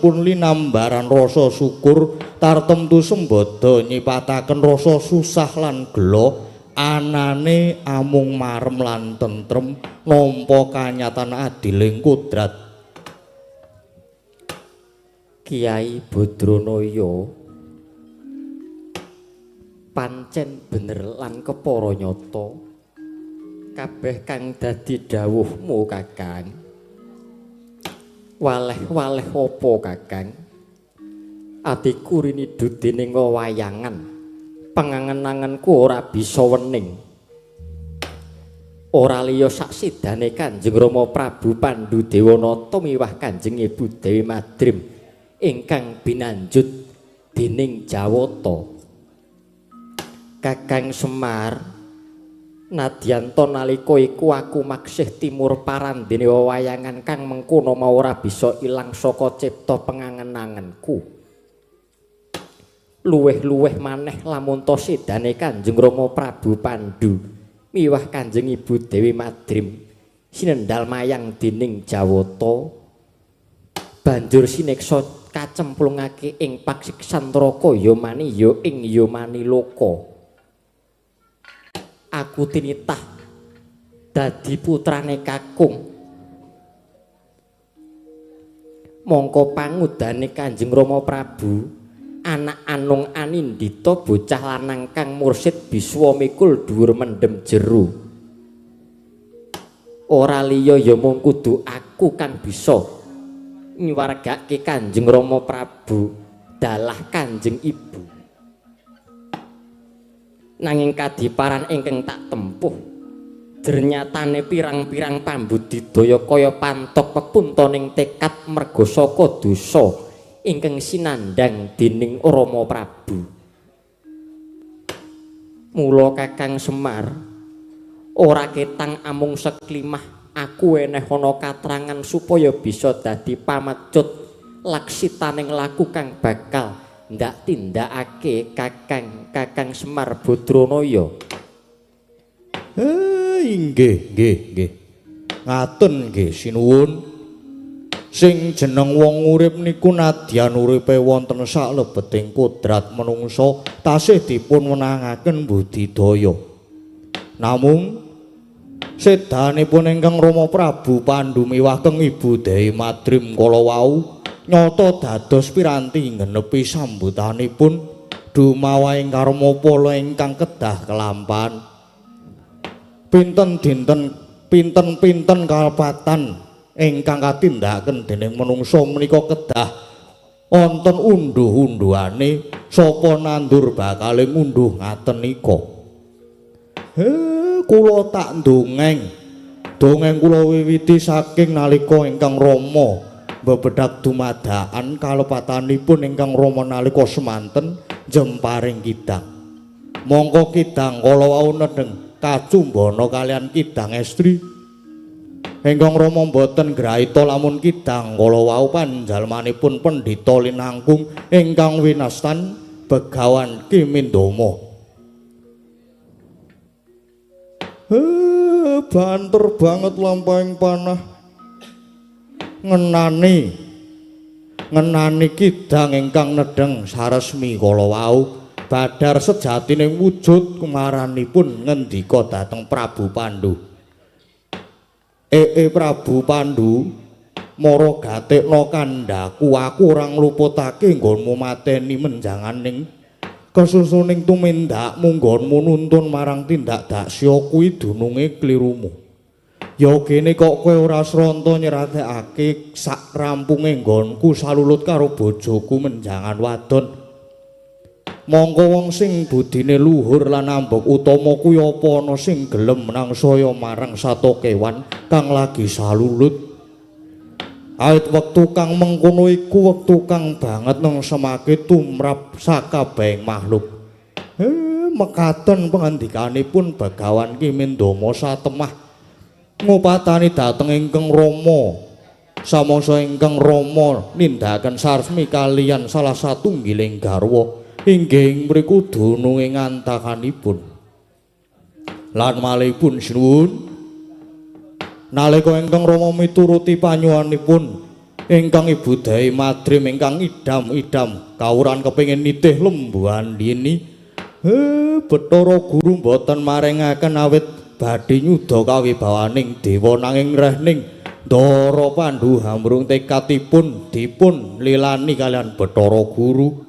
sampun linambaran rasa syukur tartemtu sembada nyipataken rasa susah lan gela anane amung marem lan tentrem nampa kanyatan adiling kodrat. Kiai Badranaya pancen bener lan kepara nyata kabeh kang dadi dawuhmu Kakang. Waleh-waleh apa Kakang? Atiku rinidu dening wewayangan, pengangen-angenku ora bisa wening. Ora liya saksidane Kanjeng Rama Prabu Pandhu Dewanata miwah Kanjeng Ibu Dewi Madrim ingkang binanjut dening Jawata. Kakang Semar, nadyan ta nalika iku aku maksih timur parandene wewayangan kang mengkono mau ora bisa ilang saka cipta pengangen-angenku. Luwih-luwih maneh lamun ta sedane Kanjeng Rama Prabu Pandhu miwah Kanjeng Ibu Dewi Madrim sinendal mayang dening Jawata banjur sineksa kacemplungake ing pasiksan neraka yamani ya ing yamani loka. Aku tinitah dadi putrane kakung. Mongko pangudane Kanjeng Rama Prabu anak anung anindita bocah lanang kang mursid biswa mikul dhuwur mendem jero. Ora liya ya mung kudu aku kang bisa nyuwargake Kanjeng Rama Prabu dalah Kanjeng Ibu. Nanging kadiparan ingkang tak tempuh jernyatane pirang-pirang pambudidaya kaya pantok pepuntoning tekad merga saka dosa ingkang sinandhang dening Rama Prabu. Mula Kakang Semar ora ketang amung seklimah aku eneh ana katrangan supaya bisa dadi pamecut laksitaning laku kang bakal ndak tindakake Kakang Semar Badranaya. Inggih, nggih, nggih. Ngaten nggih sinuwun. Sing jeneng wong urip niku nadyan uripe wonten saklebeting kodrat menungsa tasih dipun wenangaken budidaya. Namung sedanipun ingkang Rama Prabu Pandhu miwah keng Ibu Dewi Madrim kala wau nyata dados piranti nggenepi sambutanipun dumawahing karma pala ingkang kedah kelampahan. Pinten dinten pinten-pinten kalepatan ingkang katindakaken dening menungsa menika kedah wonten unduh-unduhane sapa nandur bakale ngunduh ngaten nika. Kula tak dongeng. Dongeng kula wiwiti saking nalika ingkang Rama bebedak dumadakan kalepatanipun ingkang Rama nalika semanten jemparing kidang. Mongko kidang kala wau nedheng kacumbana kalian kidang estri. Ingkang Rama mboten graita lamun kidang kala wau panjalmanipun pendhita linangkung ingkang winastan Begawan Ki Mindama. Banter banget lampahing panah. Ngenani kidang ingkang nedheng saresmi kala wau badar sejatine wujud kumaranipun ngendika dhateng Prabu Pandhu. Prabu Pandhu, mara gatekna kandhaku aku ora ngluputake nggonmu mateni menjanganing kesusuning tumindakmu nggonmu nuntun marang tindak daksya kuwi dununge klirumu. Ya kene kok kowe ora sranta nyeratekake sak rampunge nggonku salulut karo bojoku menjangan wadon. Mongko wong sing budine luhur lan ambek utama kuwi apa ana sing gelem nangsaya marang sato kewan kang lagi salulut. Awit wektu kang mengkono iku wektu kang banget nengsemake tumrap sakabehing makhluk. Mekaten pangandikanipun Begawan Ki Mindama satemah ngupatani dhateng ingkang Rama. Samangsa ingkang Rama nindakaken saresmi kaliyan salah satunggiling garwa inggih mriku dununge ngantakanipun. Lan malihipun sinuwun nalika ingkang Rama mituruti panyuwunipun Ingkang Ibu Dewi Madrim ingkang idam-idam kawuran kepengin nitih Lembu Andini. Bathara Guru mboten maringaken awit badhe nyuda kawibawaning dewa nanging rehning Ndara Pandu hamrung tekadipun dipun lilani kalian Bathara Guru.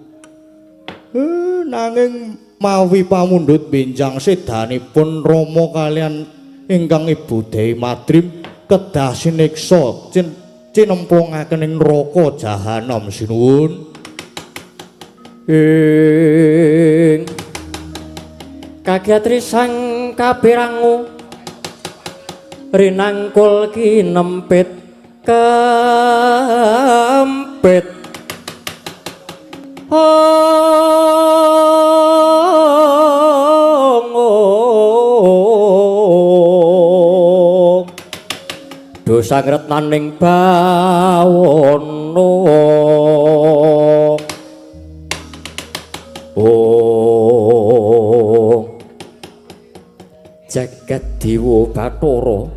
Nanging mawi pamundhut benjang sedanipun Rama kalian ingkang Ibu Dewi Madrim kedah siniksa cinemplungaken ing neraka jahanam sinuwun. Ing kagiatri sang kapirangu rinangkul kinempit kempit. Ong dosa ngretnaning bawana. Oh jagat dewa Bathara,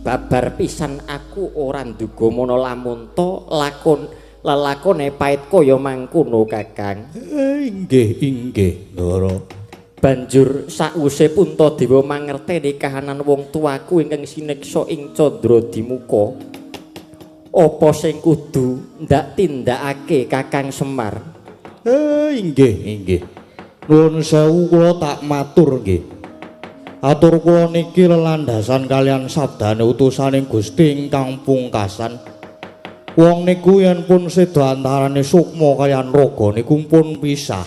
babar pisan aku ora nduga mana lamun ta lakon lelakone pait kaya mangkono Kakang. Inggih inggih Ndara. Banjur sawise Puntadewa mangerteni kahanan wong tuaku ingkang sineksa ing Candra Dimuka, apa sing kudu ndak tindakake Kakang Semar? Inggih inggih. Nuwun sewu kula tak matur nggih. Atur kula niki lelandasan kalian sabdane utusaning Gusti ingkang pungkasan. Wong niku yen pun seda antarane sukma kalian raga niku pun pisah.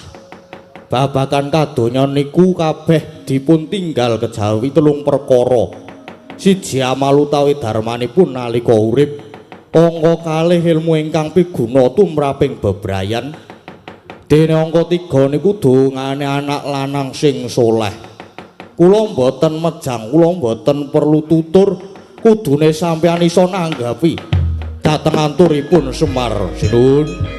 Babagan kadonyan niku kabeh dipun tinggal kejawi telung perkara. Siji amal utawi darmanipun nalika urip, angka kalih ilmu ingkang piguna tumraping bebrayan. Dene angka 3 niku dongane anak lanang sing soleh. Kula mboten mejang, kula mboten perlu tutur, kudune sampeyan iso nanggapi dhateng anturipun Semar sinuwun.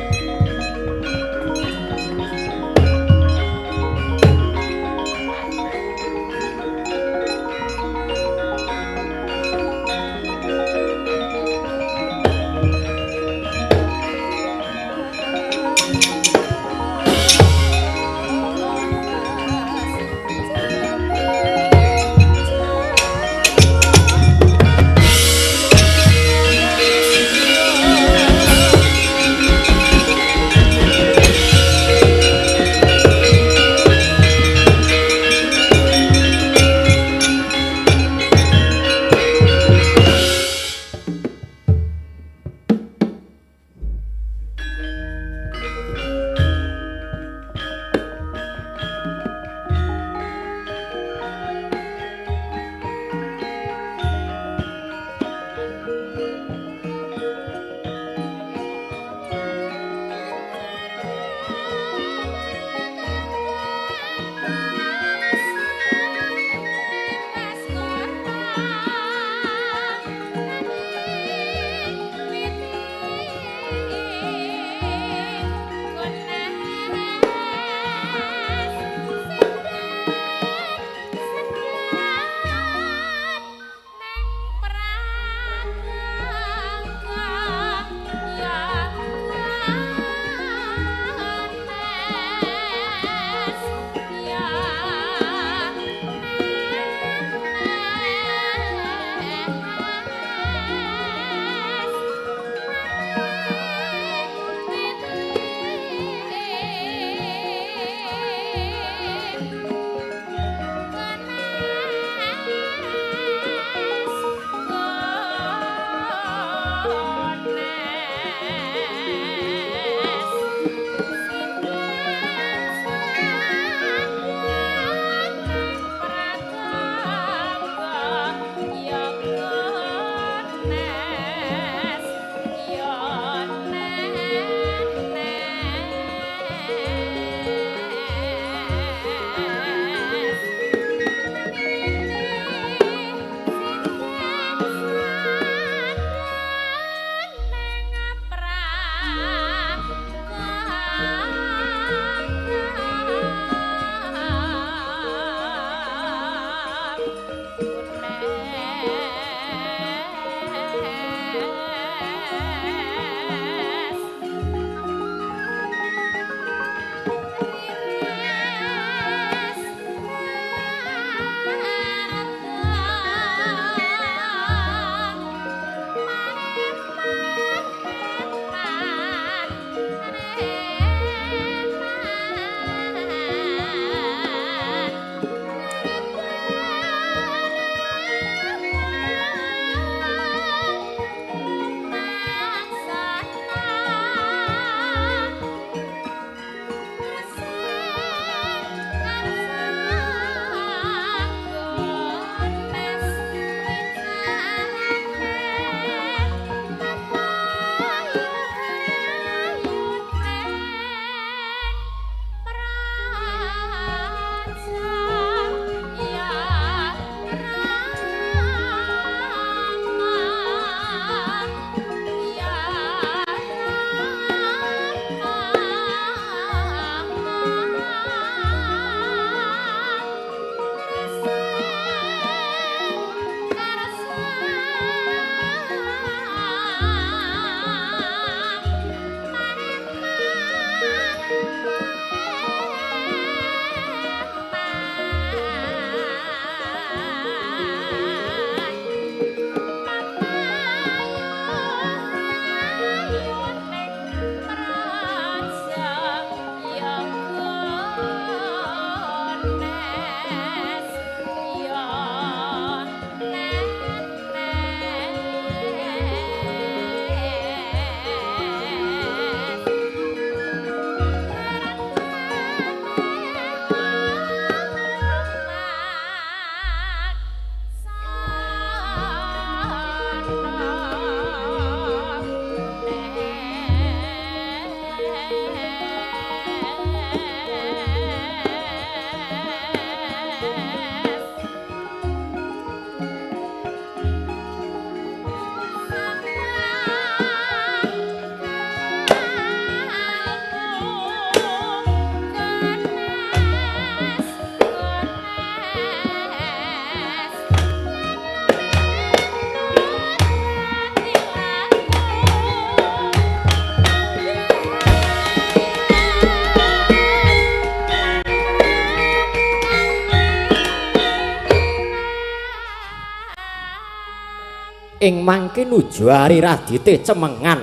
Ing mangke nuju ari radite cemengan.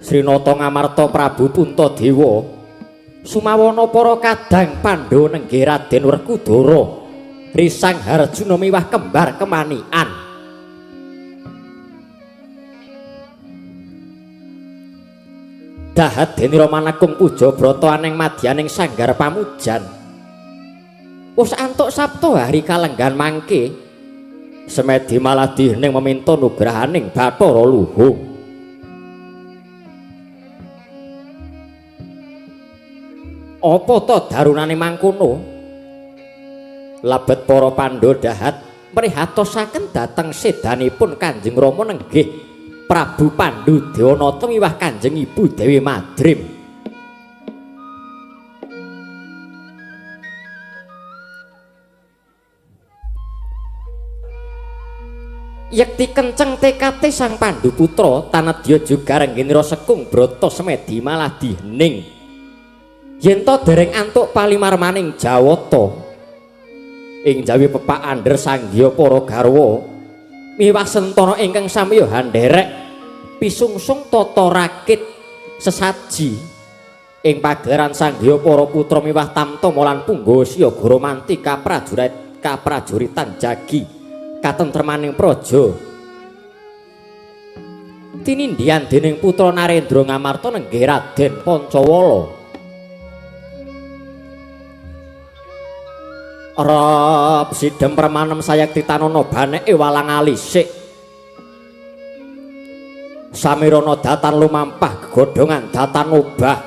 Srinata Ngamarta Prabu Puntadewa sumawana para kadang Pandhawa nenggih Raden Werkudara Risang Harjuna miwah kembar kemanikan. Dahat denira manekung puja brata aneng madyaning sanggar pamujan. Wis antuk sabta hari kalenggan mangke. Semedi maladih ning meminta nugrahaning Bathara Luhung. Apa to darunane mangkono? Lebet para Pandhawa dahat mrihatosaken dhateng sedanipun Kanjeng Rama nenggih Prabu Pandu Dewanata miwah Kanjeng Ibu Dewi Madrim. Yekti kenceng tekate sang Pandu putra tanedya juga rengginira sekung brata semedi malah dihening. Yen to dereng antuk palimarmaning Jawata ing jawi pepak andher sanggya para garwa miwah sentana ingkang samya handerek pisungsung tata rakit sesaji ing pagelaran sanggya para putra miwah tamtama lan punggawa siaga romanti kaprajuritan jagi katentremaning praja. Tinindhian dening putra Narendra Ngamarta nenggih Raden Pancawala. Rab sidhem permanem sayekti tanana baneke walang alisik. Samirana datan lumampah gegodhongan datan obah.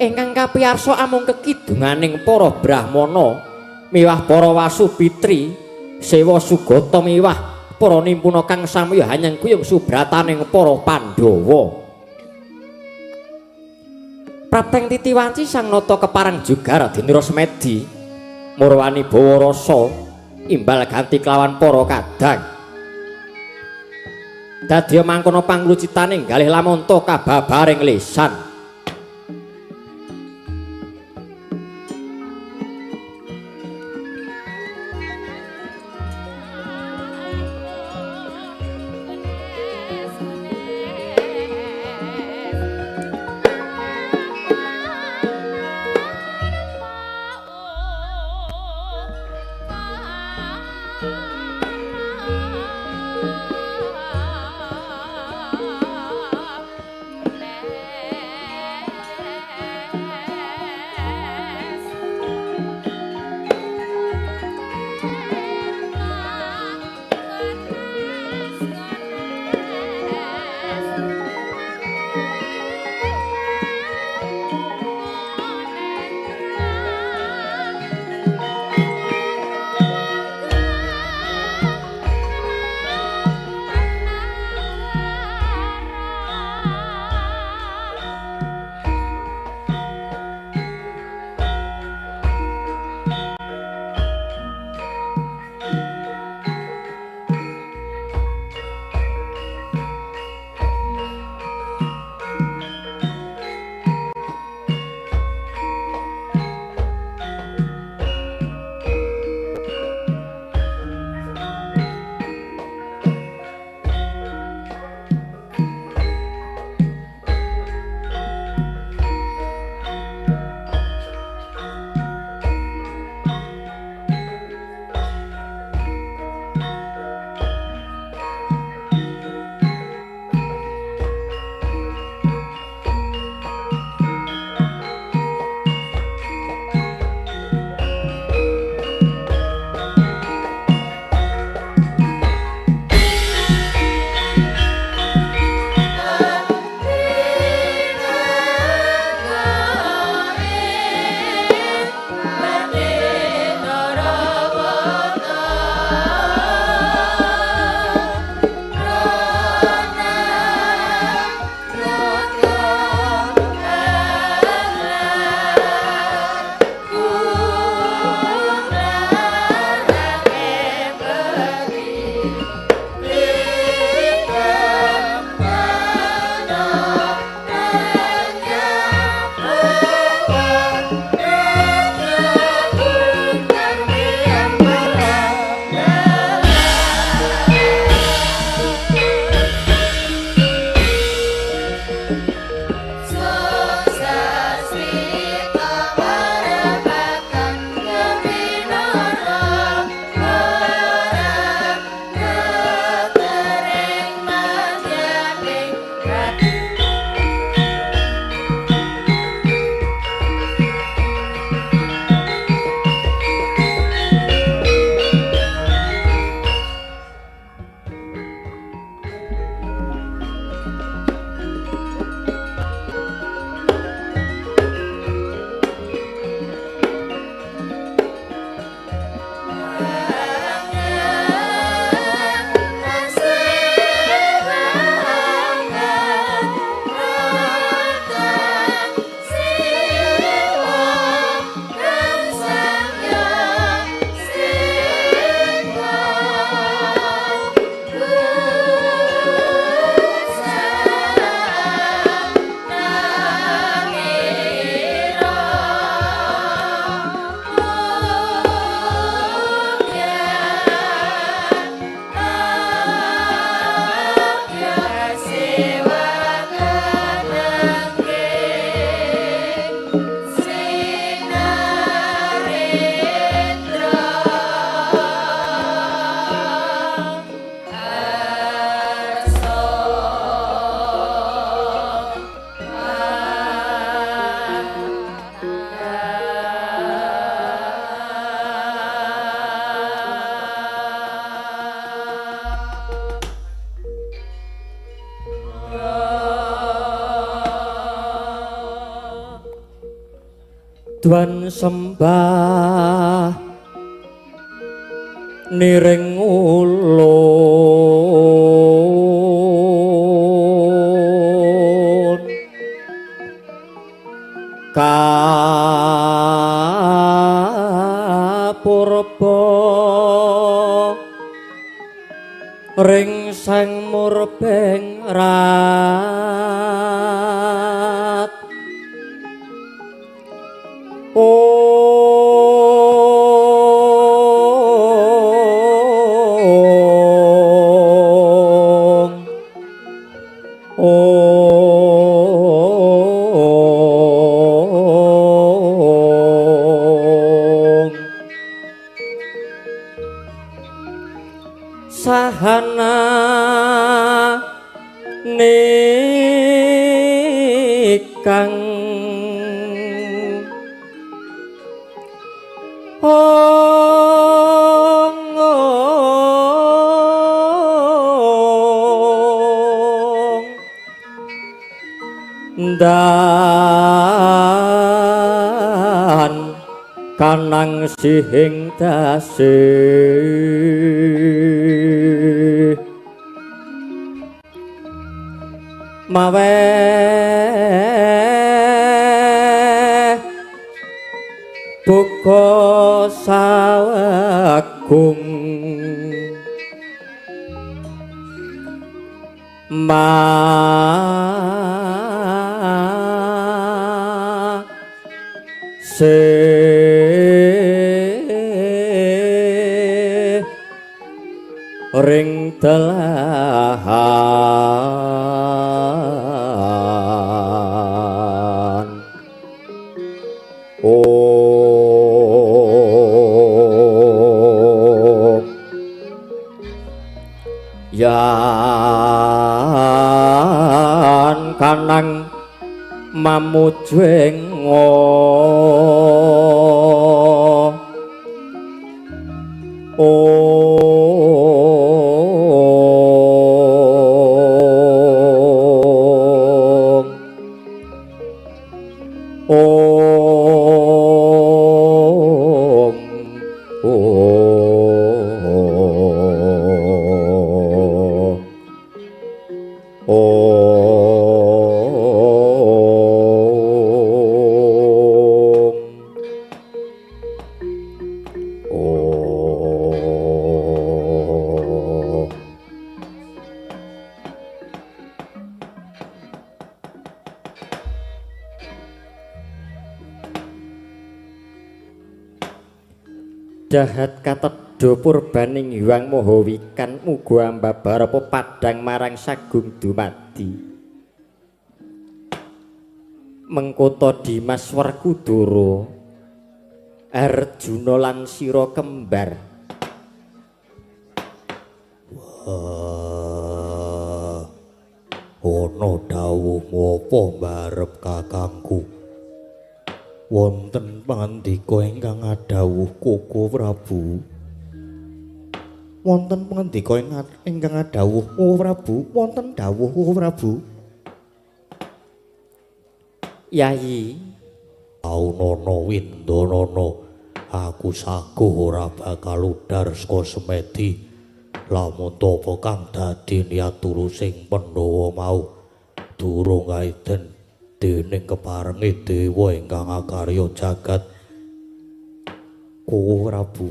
Ingkang kapiyarsa amung kekidunganing para brahmana miwah para wasu pitri sewa sugata miwah para nimpuna kang samya hanyeng kuyung subrataning para Pandhawa. Prapteng titiwanci sang nata kepareng jugar dinira semedi murwani bawa rasa imbal ganti kelawan para kadang. Dadya mangkono panglucitaning galih lamonto kababaring lisan. Nah. Dwan sembah niring ulun kapurba ring sang murbeng rat. Ong ong sahana nikang ong ong dan kanang sihing dase mawe buka sawagung ma se ring telahan. Om yan kanang mamujueng om om om om. Dahat katedha purbaning Hyang Maha Wikan muga ambabar apa padhang marang sagung dumadi. Mengkota Dimas Werkudara, Arjuna lan Sira kembar. Wah, ana dawuhmu apa mbarep kakangku? Wonten pangandika ingkang adhawuh Koko Prabu. Wonten pangandika ingkang adhawuh Koko Prabu, wonten dawuh Koko Prabu. Yayi, Aunana Windanana, aku saguh ora bakal udar saka semedi. Lamun tapa kang dadi niat tulusing Pandhawa mau durung kaiden dening keparenge dewa ingkang akarya jagat. Koko Prabu,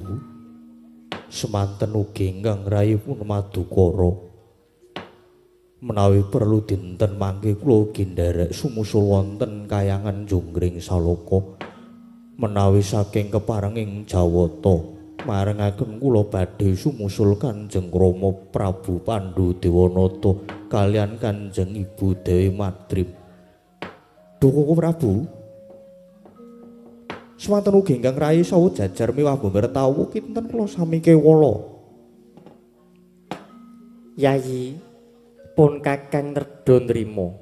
semanten ugi ingkang rayipun Madukara. Menawi perlu dinten mangke kula ugi nderek sumusul wonten kayangan Jonggring Salaka. Menawi saking keparenging Jawata marengaken kula badhe sumusul Kanjeng Rama Prabu Pandu Dewanata kaliyan Kanjeng Ibu Dewi Madrim. Duh Prabu, semanten ugi ingkang rayi saha jajar miwah bumertawu kinten kula sami kewala. Yayi, pun kakang nedha nrima.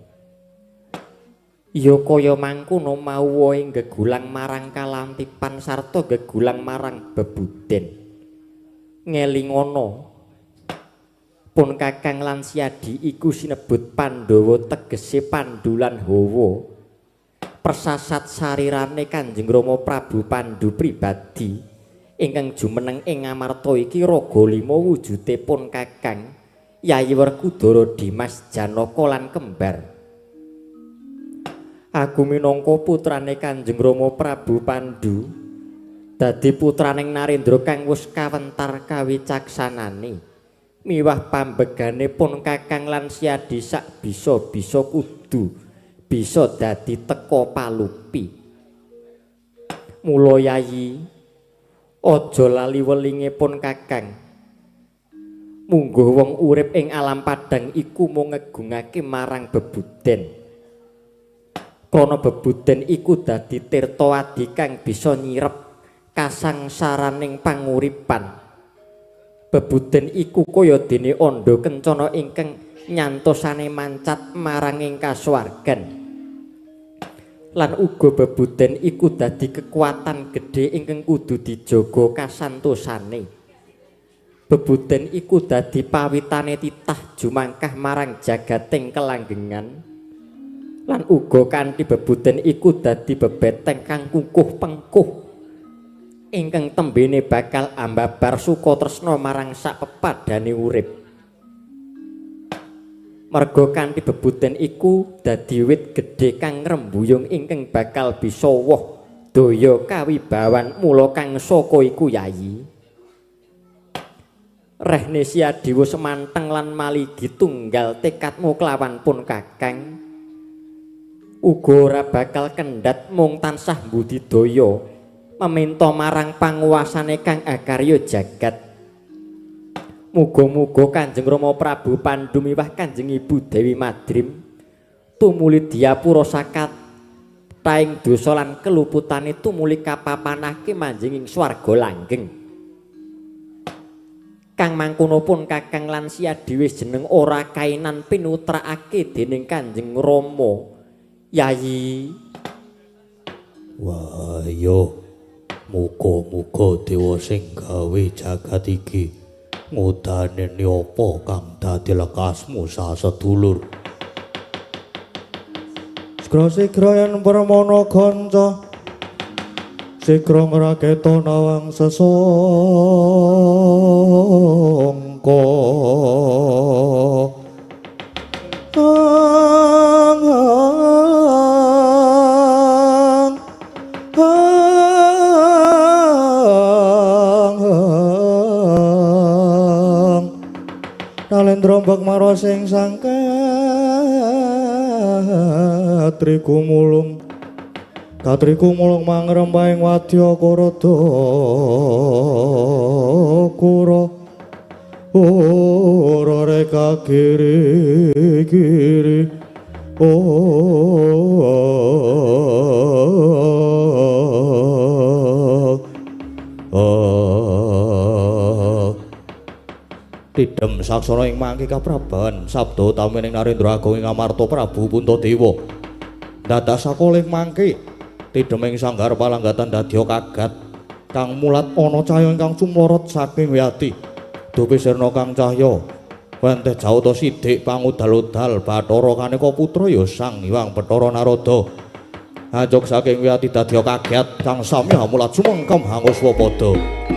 Ya kaya mangkono mau wae gegulang marang kalantipan sarta gegulang marang bebuden. Ngelingono pun kakang lan Siadi iku sinebut Pandhawa tegese Pandu lan Hawa. Persasat sarirane Kanjeng Rama Prabu Pandu pribadi ingkang jumeneng ing Ngamarta iki raga lima wujude pun Kakang Yayi Werkudara Dimas Janaka lan kembar. Aku minangka putrane Kanjeng Rama Prabu Pandu dadi putraning Narendra kang wis kawentar kawicaksanane miwah pambegane pun Kakang lan Siadi sak bisa-bisa kudu bisa dadi teka palupi. Mula Yayi aja lali welinge pun Kakang. Mungguh wong urip ing alam padhang iku mung ngegungake marang bebuden. Krana bebuden iku dadi tirta adi kang bisa nyirep kasangsaraning panguripan. Bebuden iku kaya dene andha kencana ingkang nyantosane mancat marang ing kasuwargan. Lan uga bebuden iku dadi kekuatan gedhe ingkang kudu dijaga kasantosane. Bebuden iku dadi pawitane titah jumangkah marang jagating kelanggengan. Lan uga kanthi bebuden iku dadi bebeteng kang kukuh pengkuh ingkang tembene bakal ambabar suka tresna marang sak pepadane urip. Merga kanthi bebuden iku dadi wit gedhe kang ngrembuyung ingkang bakal bisa woh daya kawibawan. Mula kang saka iku Yayi, rehne Siadiwa semanteng lan maligi tunggal tekadmu kelawan pun Kakang. Uga ora bakal kendhat mung tansah budidaya meminta marang panguwasane kang akarya jagat. Muga-muga Kanjeng Rama Prabu Pandu miwah Kanjeng Ibu Dewi Madrim tumuli diapura sakat taing dosa lan keluputane tumuli kapapanake manjing ing swarga langgeng. Kang mangkono pun Kakang lan Siadi wis jeneng ora kainan pinutrakake dening Kanjeng Rama. Yayi, wah yo, muga-muga dewa sing gawe jagat iki ngudaneni apa kang dadi lekasmu sasedulur. Sigra-sigra yen permana kanca, sigra ngraketa nawang sesangka. Nalendra mbok mara sing sangka trikumulung katrikumulung mangrembahing wadya karada kura ora reka kiri kiri Tidem saksana ing mangke kapraban sabda utamining Narendra Agung ing Amarta Prabu Puntadewa. Dadak sakoling mangke tidem ing sanggar palanggatan dadya kagat kang mulat ana cahya ingkang sumlorot saking wiyati. Dupi sirna kang cahya wenteh jawata sidik pangudal-udal Bathara kaneka putra ya Sang Hyang Bathara Narada. Anjuk saking wiyati dadya kaget kang samya mulat sumengkem hangus wapada. No.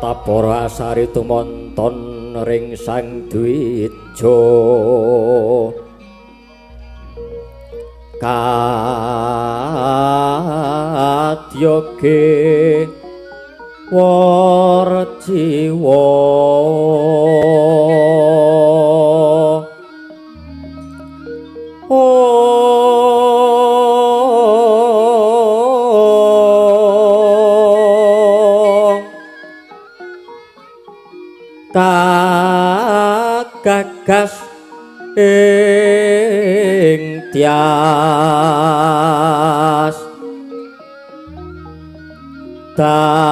Tapara asari tumonton ring Sang Dwija kadyoge warjiwa kagagas ing tias dahat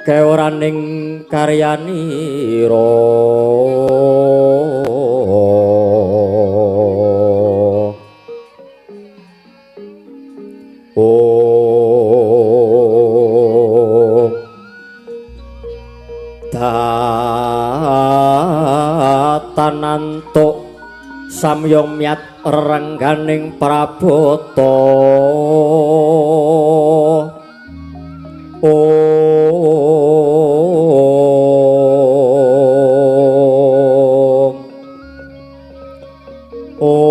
keoraning karyanira. Om datanantuk samyomyat rengganing prabata. Om Om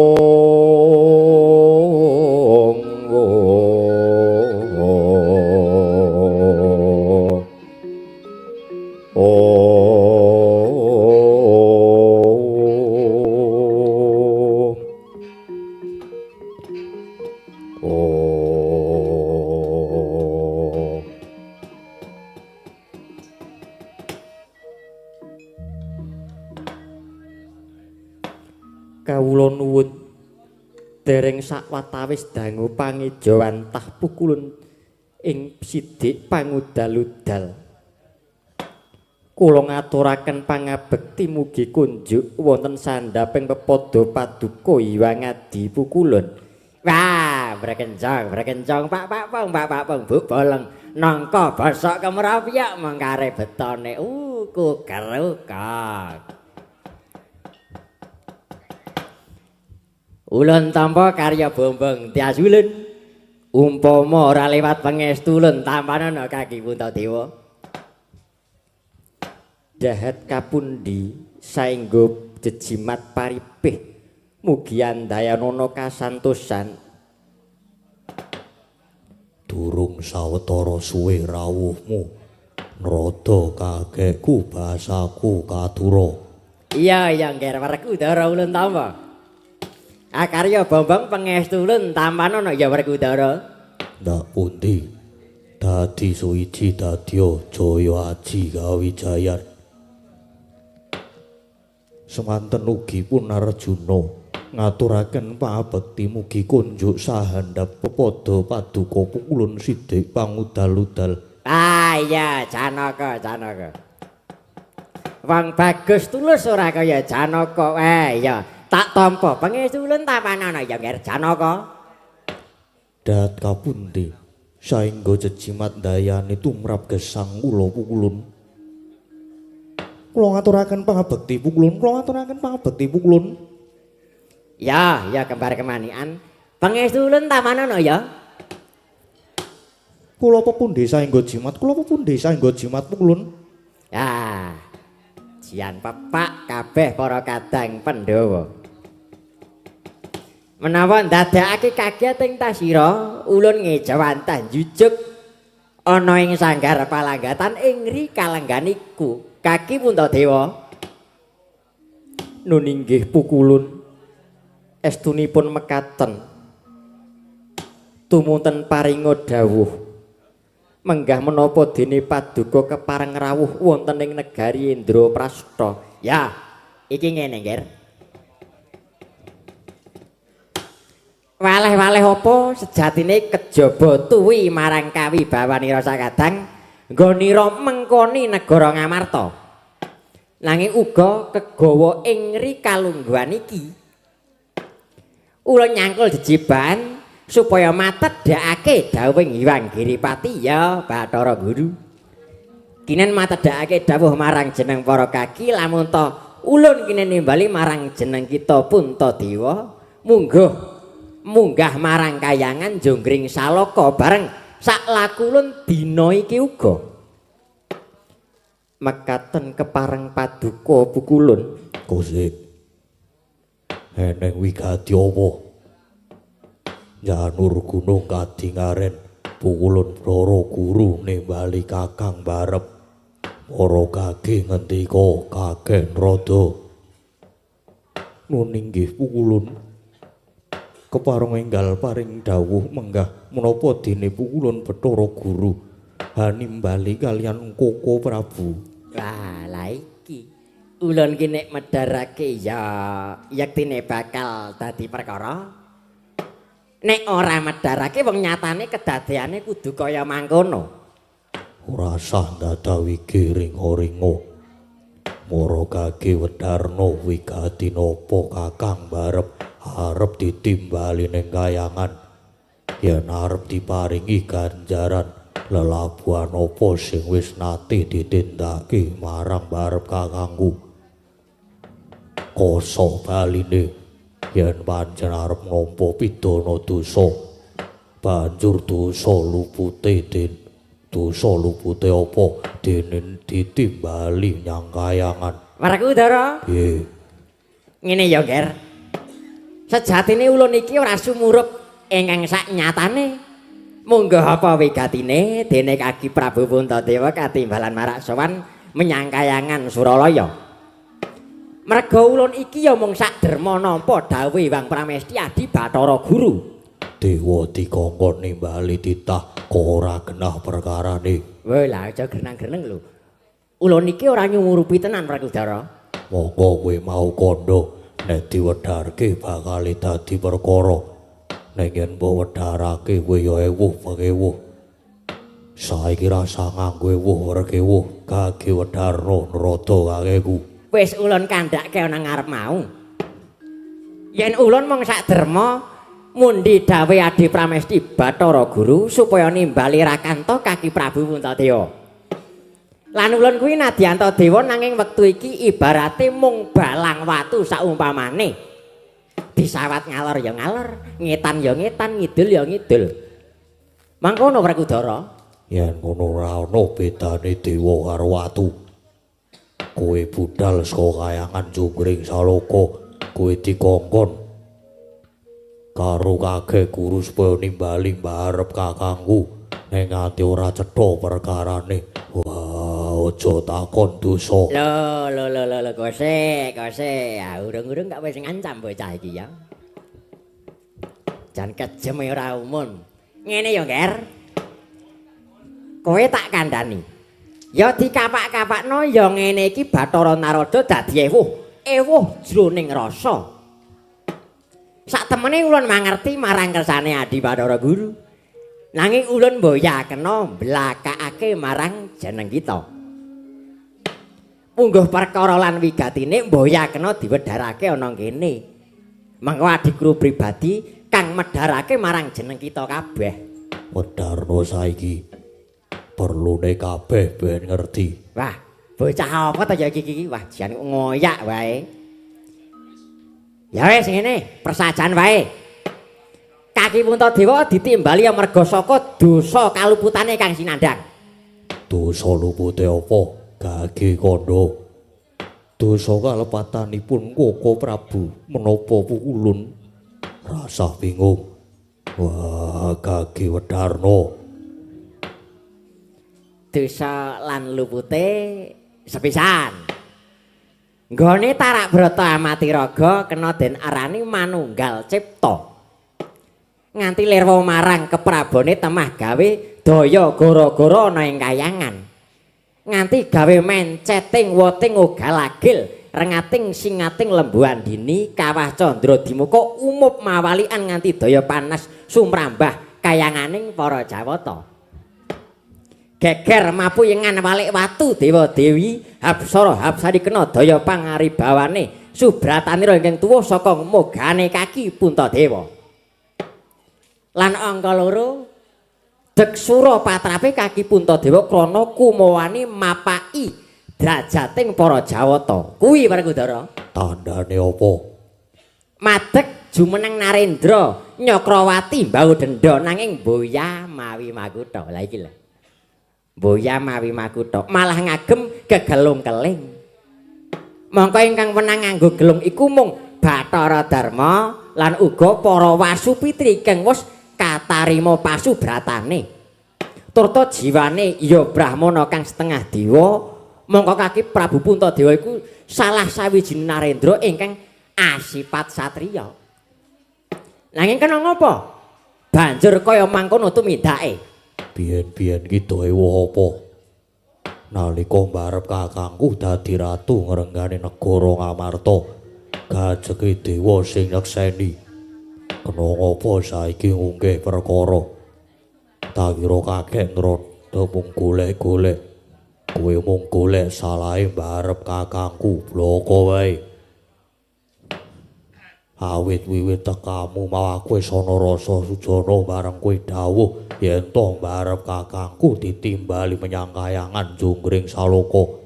Kawula nuwun dereng sakwatawis dangu pangejawantah pukulun ing sidik pangudal-udal. Kula ngaturaken pangabekti mugi kunjuk wonten sandhaping pepada paduka Hyang Adi Pukulun. Wah, brekencong, brekencong, Pak Pak Pong, Pak Pak Pong, Bu Boleng, nangka bosok kemropyok mengkare betone. Kukerukak. Ulun tampa karya Bombong Tias ulun. Umpama ora lewat pangestu ulun tampanana kaki Puntadewa. Dahat kapundi saengga jejimat paripih mugi andayanana kasantosan. Durung sawetara suwe rawuhmu nrada kakekku basaku katura. Iya iya ngger Werkudara ulun tampa. Akarya Bombong pangestu ulun tampanana ya Werkudara. Ndak pundi dadi suwiji dadya jaya aji kawijayan. Semanten ugi pun Arjuna ngaturaken pabekti mugi kunjuk sahandhap pepada paduka pukulun sidik pangudal-udal. Ah iya Janaka Janaka. Wong bagus tulus ora kaya Janaka. Iya tak tampa pangestu ulun tampanana ya Nger Janaka. Dat kapundi saengga jejimat ndayani tumrap gesang kula pukulun. Kula ngaturaken pangabekti pukulun, kula ngaturaken pangabekti pukulun. Ya, ya kembar kemanian. Pangestu ulun tampanana ya. Kula pepundi saengga jimat, kula pepundi saengga jimat pukulun. Ya. Jian pepak kabeh para kadang Pandhawa. Menawa ndadekake kaget ing tasira, ulun ngejawantah njujuk ana ing sanggar palanggatan ing ri kalengganiku. Kaki Puntadewa. Nun inggih pukulun estunipun mekaten. Tumunten paringa dawuh menggah menapa dene paduka kepareng rawuh wonten ing negari Indraprastha. Ya, iki ngene, Nger. Waleh-waleh apa sejatine kejaba tuwi marang kawibawanira sakadang nggonira mengkoni negara Ngamarta. Nanging uga kegawa ing ri kalungguhan iki. Ulun nyangkul jejiban supaya matedhakake dawuhing Hyang Giripati ya Bathara Guru. Kinen matedhakake dawuh marang jeneng para kaki lamun ta Ulun kene nimbali marang jeneng kita Puntadewa, mungguh munggah marang kayangan Jonggring Salaka bareng sak lakulun dina iki uga. Mekaten kepareng paduka pukulun. Kosik. Eneng wigati apa? Janur gunung kadingaren pukulun Bathara Guru nimbali Kakang barep. Para kaki ngendika kaken rada. Nun inggih pukulun. Kepareng enggal paring dawuh menggah menapa dene pukulun Bathara Guru hanimbali kaliyan Koko Prabu. Wah, lha iki ulun ki nek medharake ya yektine bakal dadi perkara. Nek ora medharake wong nyatane kedadeane kudu kaya mangkono. Ora sah ndadawi ringa-ringa. Mara kaki wedarna wigati napa Kakang barep arep ditimbali ning kayangan. Yen arep diparingi ganjaran lelabuhan apa sing wis nate ditindakake marang barep kakangku. Koso baline yen pancen arep nampa pidana dosa, banjur dosa lupute den dosa lupute apa dene ditimbali nyang kayangan. Werkudara, piye? Ngene ya, Ger. Sejatine ulun iki ora sumurup ingkang sak nyatane. Munggah apa wigatine dene Kaki Prabu Puntadewa katimbalan marak sowan menyang kayangan Suralaya. Merga ulun iki ya mung sak derma nampa dawuhe Hyang Pramesti Adi Bathara Guru. Dewa dikongkon nimbali titah ora genah perkarane. Weh lah aja grenang-greneng lho. Ulun iki ora nyumurupi tenan Werkudara. Monggo kowe mau kandha nek diwedharke bakal dadi perkara. Nek yen mbok wedharake kowe ya ewuh pekewuh. Saiki rasa nganggo ewuh werkewuh kage wedharna nrada kakeku. Wis ulun kandhake ana ngarep mau. Yen ulun mung sak derma mundi dawuhe Adi Pramesti Bathara Guru supaya nimbali Rakanta Kaki Prabu Puntadewa. Lan ulun kuwi nadyanta dewa nanging wektu iki ibarate mung balang watu saumpamane. Disawat ngalor ya ngalor, ngetan ya ngetan, ngidul ya ngidul. Mangkono Werkudara. Yen ngono ora ana bedane dewa karo watu. Kowe budal saka kayangan Jonggring Salaka, kowe dikongkon karo kakek guru supaya nimbali mbarep kakangku nek nganti ora cetha perkarane. Wah, aja takon dosa. Lho lho lho lho kose, kose. Ah urung-urung gak wis ngancam bocah iki ya. Jan kejem ora umum. Ngene ya, Ger. Kowe tak kandhani. Ya dikapak-kapakno ya ngene iki Bathara Narada dadi ewuh, ewuh jroning rasa. Sak temene ulun mangerti marang kersane Adi Bathara Guru. Nanging ulun mboya kena mblakakake marang jeneng kita. Mungguh perkara lan wigatine mboya kena diwedharake ana kene. Mengko adiguru pribadi kang medharake marang jeneng kita kabeh. Wedharna saiki perlune kabeh ben ngerti. Wah, bocah apa ta ya iki? Wah, jan ngoyak wae. Ya wis ngene, persajan wae. Kaki Puntadewa ditimbali amarga saka dosa kaluputane kang sinandhang. Dosa lupute apa? Gage kandha. Dosa kalepatanipun Koko Prabu menapa pukulun rasah bingung. Wah, gage wedarna. Dosa lan lupute sepisan. Nggone Tarak Brata Amatiraga kena den arani manunggal cipta. Nganti lirwa marang keprabone temah gawe daya gara-gara ana ing kayangan. Nganti gawe menceting woting ugal-agil rengating singating lembu andini kawah candra dimuka umup mawalian nganti daya panas sumrambah kayanganing para Jawata. Geger mapuyengan walik watu dewa dewi hapsara hapsari kena daya pangaribawane subratanira ingkang tuwuh saka mogane kaki Puntadewa. Lan angka loro Deksura patrape kaki Puntadewa krana kumawani mapaki Drajating para Jawata. Kuwi Werkudara. Tandane apa? Madeg jumeneng Narendra Nyakrawati mbau denda nanging boya mawi makutha. Lah iki lho. Boya mawi makutha malah ngagem gegelung keling. Mongko ingkang wenang nganggo gelung iku mung Bathara Darma lan uga para Wasupitri kang wis katarima pasubratane. Turta jiwane ya brahmana kang setengah dewa. Mongko kaki Prabu Puntadewa iku salah sawijine narendra ingkang asipat satriya. Nanging kena ngapa? Banjur kaya mangkono tumindake. Biyen-biyen ki dewa apa? Nalika mbarep kakangku dadi ratu ngrenggani negara Ngamarta, gajeke dewa sing nyekseni. Kena ngapa saiki ngunggih perkara? Tak kira kakek nrodha mung golek-golek. Kowe mung golek salahe mbarep kakangku, bloko wae. Awit wiwit tekamu mau aku wis ana rasa sujana bareng kowe dawuh yen to mbarep kakangku ditimbali menyang kayangan Jonggring Saloka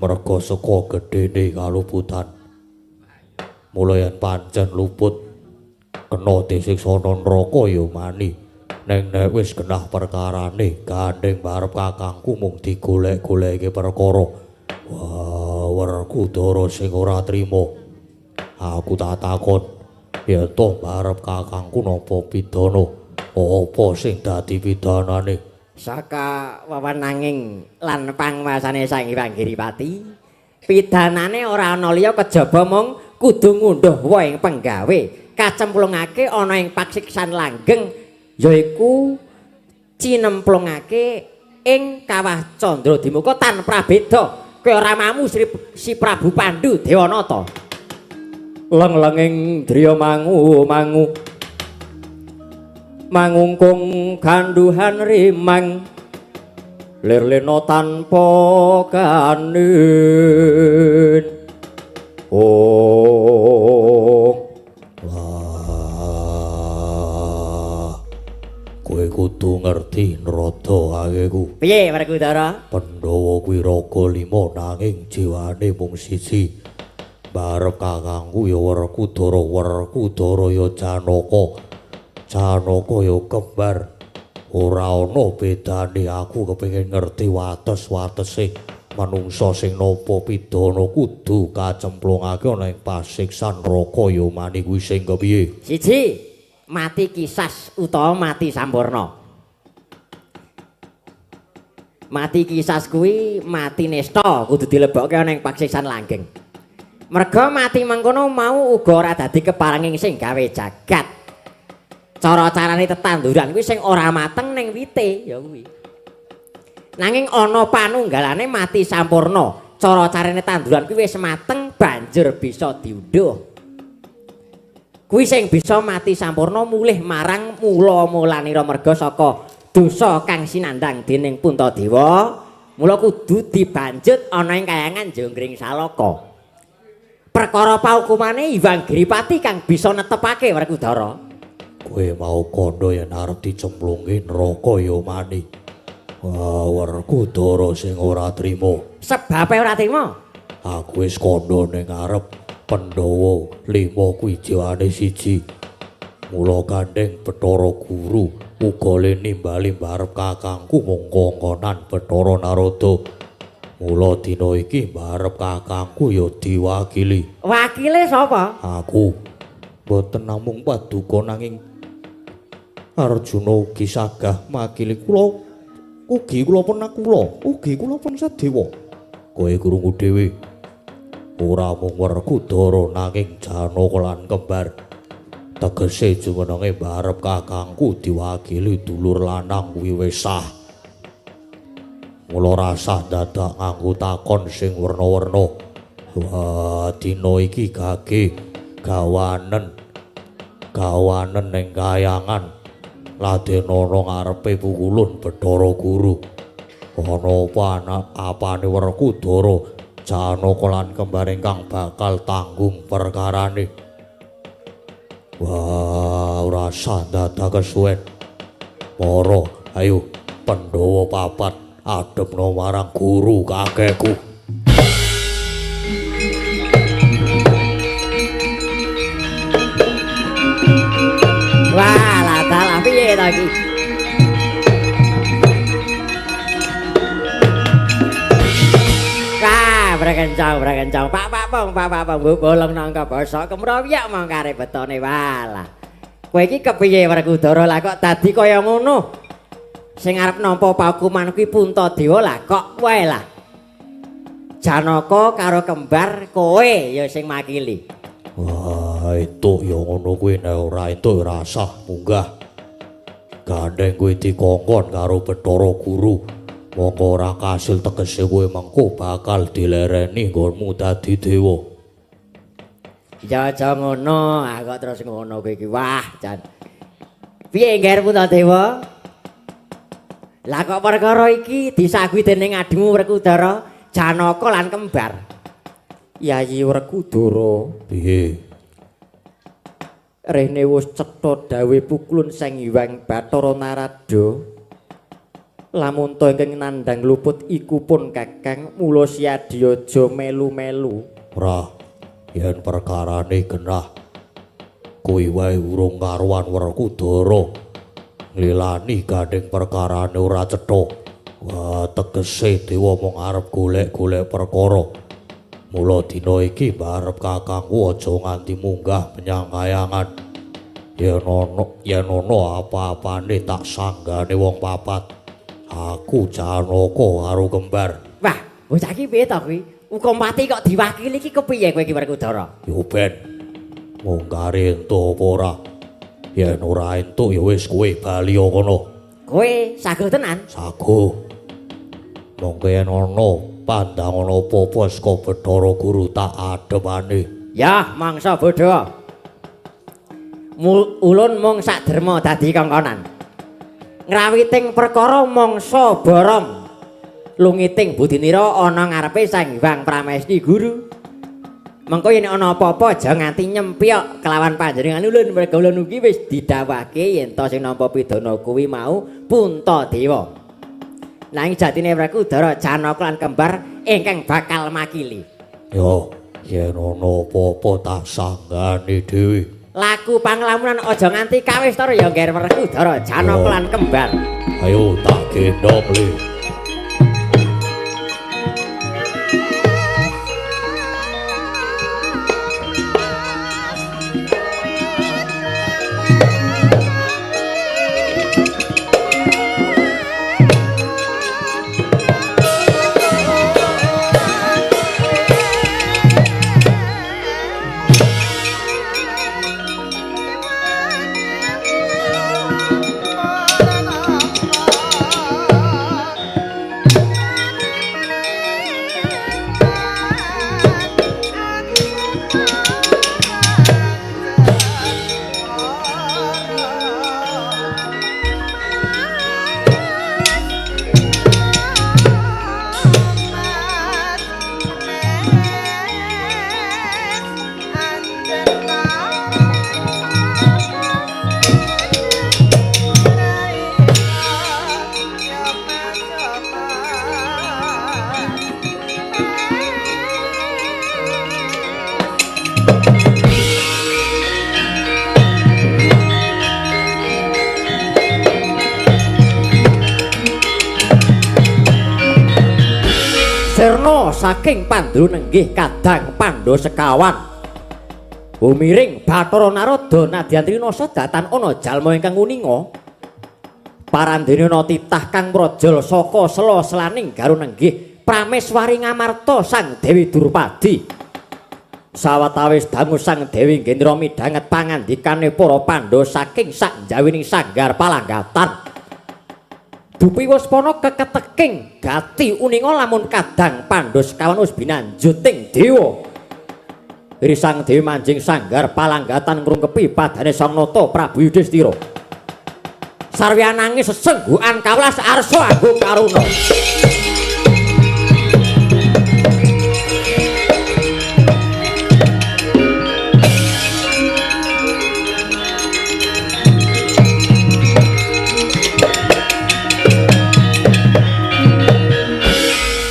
merga saka gedene kaluputan. Mula yen pancen luput kena disiksa neraka ya mani. Neng nek wis genah perkarane gandeng barep kakangku mung digolek-goleke perkara. Wah, Werkudara sing ora trima. Aku tak takon yen to barep kakangku napa pidana? Apa sing dadi pidanane? Saka wewenanging lan panguwasane Sang Hyang Giripati, pidanane ora ana liya kejaba mung kudu ngunduh woh ing penggawe, kacemplungake ana ing pasiksan langgeng, yaiku cinemplungake ing kawah Candradimuka tanpa beda kaya ramamu si Prabu Pandu Dewanata. Leng-lenging driya mangu-mangu mangungkung ganduhan rimang lir-lena tanpa kanin. Oh, wah, kowe kudu ngerti nrada akeku. Piye Werkudara? Pandhawa kuwi raga lima nanging jiwane mung siji. Barep kakangku ya Werkudara, Werkudara ya Janaka, Janaka ya kembar. Ora ana bedane. Aku kepengin ngerti wates-watese manungsa sing nampa pidana kudu kacemplungake ana ing pasiksan neraka ya mani kuwi sing kepiye? Siji, mati kisas utawa mati sampurna. Mati kisas kuwi mati nista kudu dilebokke ana ing pasiksan langgeng. Merga mati mangkono mau uga ora dadi keparenging sing gawe jagat. Cara-carane tetanduran kuwi sing ora mateng ning wite ya kuwi. Nanging ana panunggalane mati sampurna. Cara-carane tanduran kuwi wis mateng banjur bisa diundhuh. Kuwi sing bisa mati sampurna mulih marang mula-mulanira merga saka dosa kang sinandhang dening Puntadewa, mula kudu dibanjut ana ing kayangan Jonggring Saloka. Perkara paukumane Hyang Giripati kang bisa netepake Werkudara. Kowe mau kandha yen arep dicemplungke neraka ya mani. Wah, Werkudara sing ora trima. Sebabe ora trima? Aku wis kandha ning ngarep Pandhawa lima kuwi jiwane siji. Mula gandeng Bathara Guru uga le nimbali mbarep kakangku mung kongkonan Bathara Narada. Mula dina iki mbarep kakangku ya diwakili. Wakile sapa? Aku. Mboten namung paduka nanging Arjuna ugi sagah makili kula. Ugi kula pun nakula, ugi kula pun Sadewa. Kowe krungu dhewe. Ora mung Werkudara nanging Janaka lan kembar. Tegese jumenenge mbarep kakangku diwakili dulur lanang kuwi wis sah. Mula rasah dadak nganggo takon sing werna-werna. Wah, dina iki gage gawanen. Gawanen ning kayangan. Laden ana ngarepe pukulun Bathara Guru. Ana apa anak apane Werkudara, Janaka lan kembar ingkang bakal tanggung perkarane. Wah, ora sah dadak kesuwen. Para, ayo Pandhawa papat adepno marang guru kakekku. ta iki? Wah, brekencang, brekencang. Pak pak pong, pak pak pong, bolong nangka bosok kemroyak mong karep betone walah. Kowe iki kepiye Werkudara lah kok dadi kaya ngono? Sing arep nampa paukuman kuwi Puntadewa lah kok wae lah. Janaka karo kembar kowe ya sing makili. Wah, entuk ya ngono kuwi nek ora entuk ora sah munggah. Gandeng kuwi dikongkon karo Bathara Guru. Mongko ora kasil tegese kowe mengko bakal dilereni nggonmu dadi dewa. Ya aja ngono, ah kok terus ngono kowe iki. Wah, jan. Piye ngger Puntadewa? Lah kok perkara iki disaguhi dening adimu Werkudara, Janaka lan kembar. Yayi Werkudara, piye? Rene wis cetha dawuh pukulun Sang Hyang Bathara Narada. Lamun to ingkang nandhang luput iku pun Kakang, mula siadya aja melu-melu. Ora, yen perkarane genah kuwi wae urung karuan Werkudara. Nglilani gandeng perkarane ora cetha. Wah, tegese dewa mung arep golek-golek perkara. Mula dina iki mbarep kakangku aja nganti munggah menyang kayangan. Yen ana apa-apane tak sanggane wong papat. Aku Janaka karo kembar. Wah, bocah iki piye to kuwi? Hukum pati kok diwakili iki kepiye kowe iki Werkudara? Yo ben. Munggare entuk apa ora? Yen ora entuk ya wis kowe bali kono. Kowe saguh tenan? Saguh. Monggo yen ana pandangan apa-apa saka Bathara Guru tak ademane. Ya, mangsa bodho. Ulun mung sak derma dadi kongkonan. Ngrawiting perkara mangsa borong. Lungiting budinira ana ngarepe Sang Hyang Pramesti Guru. Mengko yen ana apa-apa aja nganti nyempyok kelawan panjenengan ulun, merga ulun ugi wis didhawuhake yen to sing nampa pidana kuwi mau Puntadewa. Nanging jatine Werkudara Janaka lan kembar ingkang bakal makili. Yo, yen ana apa-apa tak sanggane dhewe. Laku panglamunan aja nganti kawistara ya ngger Werkudara Janaka lan kembar. Ayo tak gendhong le. Sirna saking Pandru nenggih kadang Pandha sekawan. Bumiring Bathara Narada nadyan trinasa datan ana jalma ingkang uninga. Parandene ana titah kang mrojol saka sela-selaning garu nenggih Prameswari Ngamarta Sang Dewi Durpadi. Sawetawis dangu Sang Dewi Gendra midhanget pangandikane para Pandhawa saking sakjawining sanggar palanggatan. Dupi waspana keketeking gati uninga lamun kadang Pandhawa sekawan wis binanjuting dewa. Iri Sang Dewi manjing sanggar palanggatan ngrungkepi padane Sang Nata Prabu Yudhistira. Sarwiya nangis sesenggukan kawelas arsa agung karuna.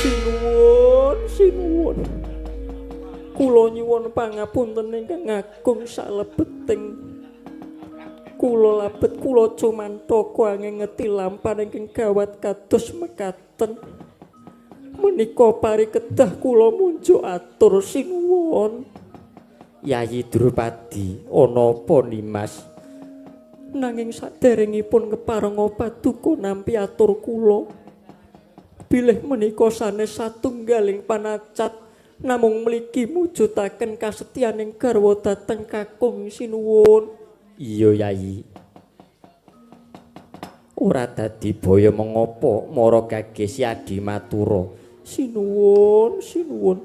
Sinuwun, sinuwun. Kula nyuwun pangapunten ingkang agung salebeting Kula labet kula cumantaka angin ngeti lampah ingkang gawat kados mekaten. Menika parikedah kula munjuk atur sinuwun. Yayi Drupadi, ana apa Nimas? Nanging saderengipun keparenga paduka nampi atur kula. Bilih menika sanes satunggaling panacat namung mligi mujudaken kasetyaning garwa dhateng kakung sinuwun. Iya Yayi. Ora dadi baya mengopo mara gagesi adi matura. Sinuwun, sinuwun.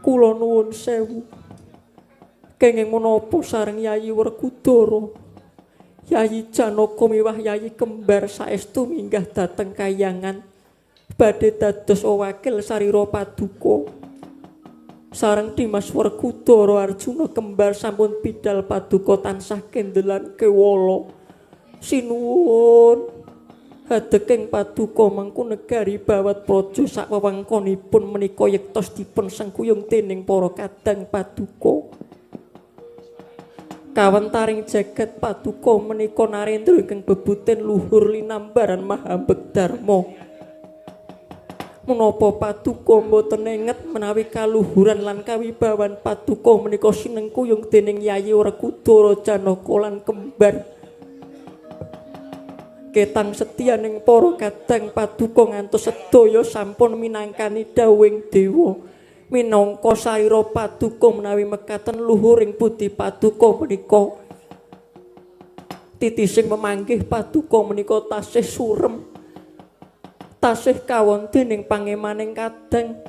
Kula nuwun sewu. Kenging menapa sareng Yayi Werkudara? Yayi Janaka miwah Yayi Kembar saestu minggah dhateng kayangan badhe dados wakil sarira paduka. Sareng Dimas Werkudara Arjuna Kembar sampun bidal paduka tansah kendelan kewala. Sinuwun, hadeking paduka mangku negari bawat praja sakwewengkonipun menika yektos dipun sengkuyung dening para kadang paduka. Kawentaring jagat paduka menika narendra ingkang bebuten luhur linambaran mahambegdharma. Menapa paduka mboten enget menawi kaluhuran lan kawibawan paduka menika sinengkuyung dening Yayi Werkudara Janaka lan Kembar. Ketang setyaning para kadang paduka ngantos sedaya sampun minangkani dawuhing dewa. Minangka sarira paduka menawi mekaten luhuring budi paduka menika. Titising memanggih paduka menika tasih surem. Tasih kawon dening pangemaning kadang.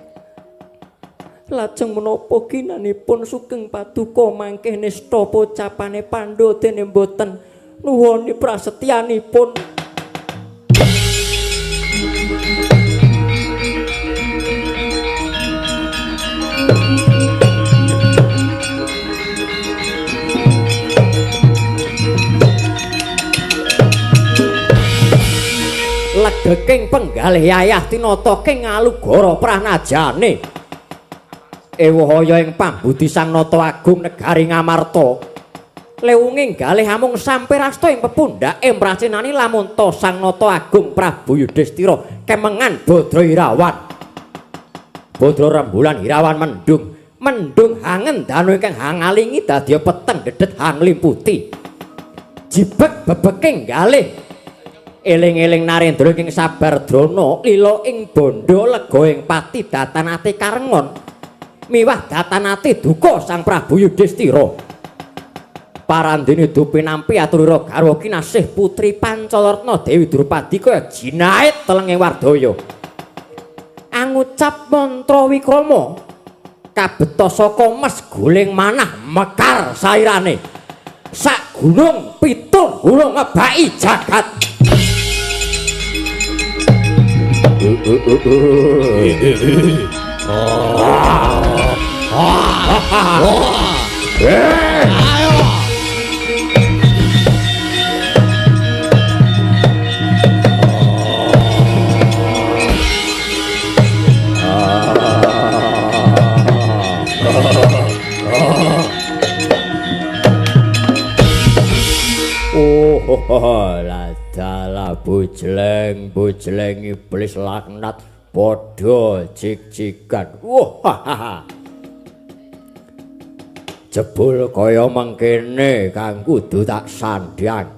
Lajeng menapa ginanipun sugeng paduka mangkih nista pocapane Pandha dene mboten nuwuni prasetyanipun. Legeking penggalih yayah tinata king ngalugara pranajane. Ewahaya ing pambudi Sang Nata Agung negari Ngamarta. Lewunging galih amung sampir asta ing pepundhake mracinani lamunta Sang Nata Agung Prabu Yudhistira kemengan Badra Irawan. Badra rembulan Irawan mendung, mendung hangen danu ingkang hangalingi dadi peteng dedet hanglimputi. Jibeg bebeking galih eling-eling narendra ing sabar drana lila ing bondo lega ing pati datanate karengon miwah datanate duka Sang Prabu Yudhistira. Parandene dupi nampi aturira garwa kinasih putri Pancalaretna Dewi Drupadi kaya jinait telenge wardaya. Angucap mantra wikrama kabeta saka mes guling manah mekar sairane. Sak gunung pitung gunung ngebaki jagat. Ayo. Oh, ladalah bujleng, bujleng iblis laknat padha jig-jigan. Wah. Jebul kaya mengkene kang kudu tak sandhang.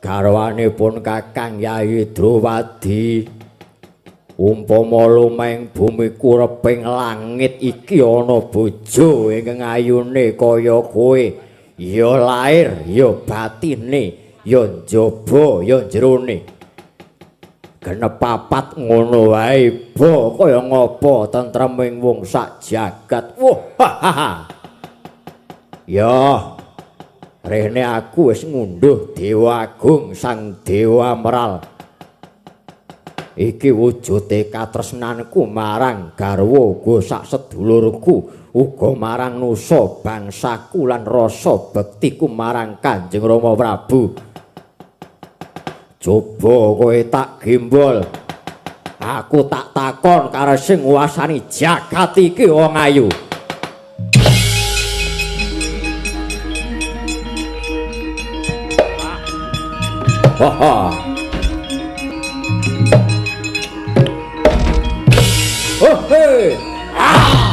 Garwanipun Kakang Yayi Drupadi, umpama lumeng bumi kureping langit iki ana bojo ingkang ayune kaya kowe. Ya lair, ya batine, ya njaba, ya jerone. Genep papat ngono wae ba kaya ngapa tentreming wong sak jagat. Wah. Ya. Rene aku wis ngunduh Dewa Agung Sang Dewa Meral. Iki wujude katresnanku marang garwa uga sak sedulurku, uga marang nusa bangsaku lan rasa bektiku marang Kanjeng Rama Prabu. Coba kowe tak gembol. Aku tak takon karo sing nguasani jagat iki wong ayu. Ha ha. Oh hey. Ah.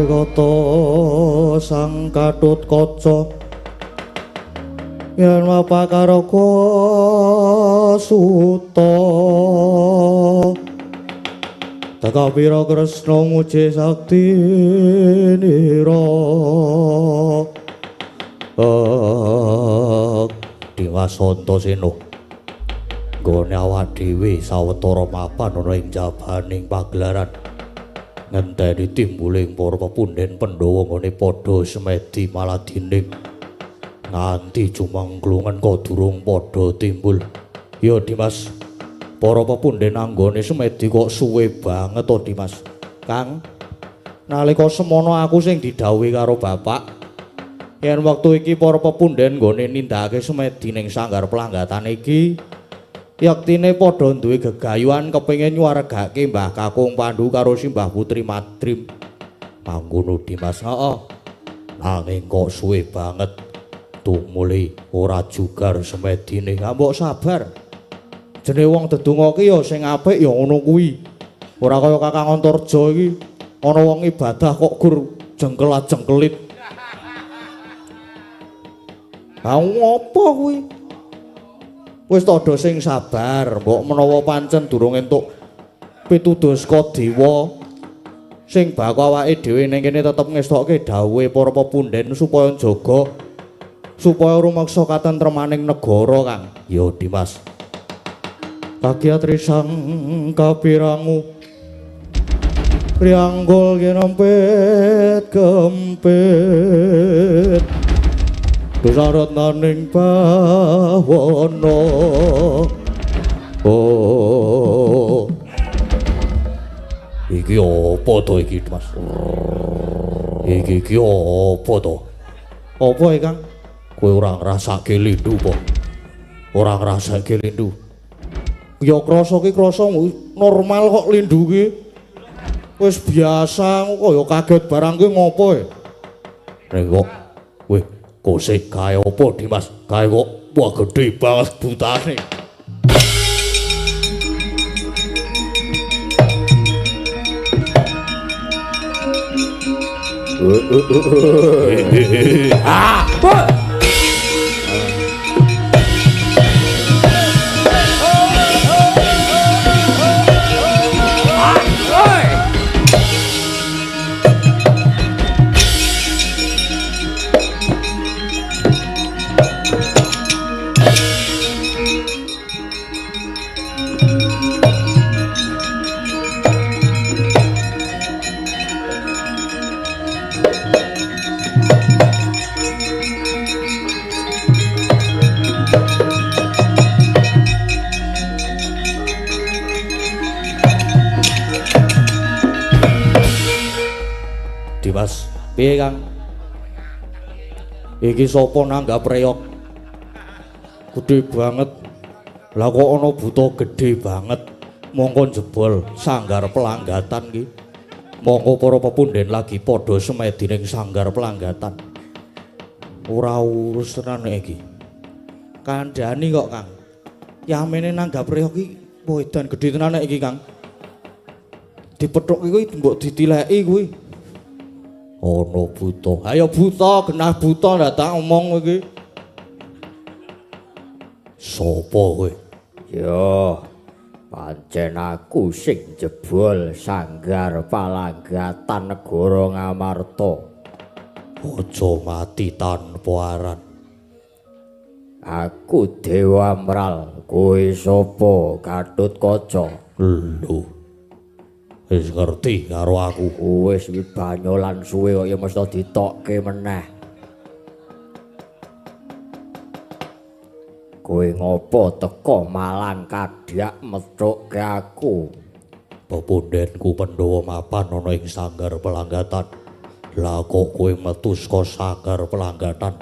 Kata sang Katut Kaca yen wapakaraka suta Tekapira Kresna muji sakti nira. Dimas Antasena nggone awak dhewe sawetara mapan ana ing jabaning pagelaran ngenteni timbuling para pepunden Pandhawa nggone padha semedi maladining nganti jumangglungan kok durung padha timbul. Ya Dimas, para pepunden anggone semedi kok suwe banget to Dimas. Kang, nalika semono aku sing didhawuhi karo bapak yen wektu iki para pepunden nggone nindakake semedi ning sanggar pelanggatan iki yektine padha duwe gegayuhan kepengin nyuwargake Mbah Kakung Pandu karo Simbah Putri Madrim. Mangkono Dimas, heeh. Nanging kok suwe banget tumuli ora jugar semedine. Mbok sabar. Jenenge wong dedonga ki ya sing apik ya ngono kuwi. Ora kaya Kakang Antarja iki ana wong ibadah kok gur jengkelat-jengkelit. Ha ngopo kuwi? Wis padha sing sabar, mbok menawa pancen durung entuk pituduh saka dewa sing bakal awake dhewe ning kene tetep ngestokke dawuhe para pepunden supaya njaga supaya rumeksa katentremaning negara, Kang. Ya Dimas. Kagiatri sang kapirangu rianggul kinempit kempit Dusarot naning bawana. Oh. Iki apa to iki, Mas? Iki iki apa to? Apa iki, Kang? Kowe ora ngrasake lindu apa? Ora ngrasake lindu. Ya krasa ki krasa normal kok lindu ki. Wis biasa kok ya kaget barang ki ngopo e? Ning kok weh kosek kae apa Dimas? Kae kok wah gedhe banget butane. Ah! Dimas, piye Kang? Iki sapa nanggap reyok? Gedhe banget. Lah kok ana buta gedhe banget. Mongko jebol sanggar pelanggatan ki. Mongko para pepunden lagi padha semedi ning sanggar pelanggatan. Ora urus tenan iki. Kandhani kok, Kang. Yamene nanggap reyok ki wedan gedhe tenan iki, Kang. Dipethuk kuwi mbok ditileki kuwi. Ana buta. Ayo buta, genah buta dadak omong kowe iki. Sopo kowe? Ya, pancen aku sing jebol sanggar palanggatan negara Ngamarta. Aja mati tanpa aran. Aku Dewa Amral, kowe sapa? Gatotkaca. Lho. Wis ngerti karo aku. Wis iki banyolan suwe kok ya mesti ditokke meneh. Kowe ngopo teko Malang kadhak methukke aku? Pepundenku Pandhawa mapan ana ing sanggar pelanggatan. Lah kok kowe metu saka sanggar pelanggatan?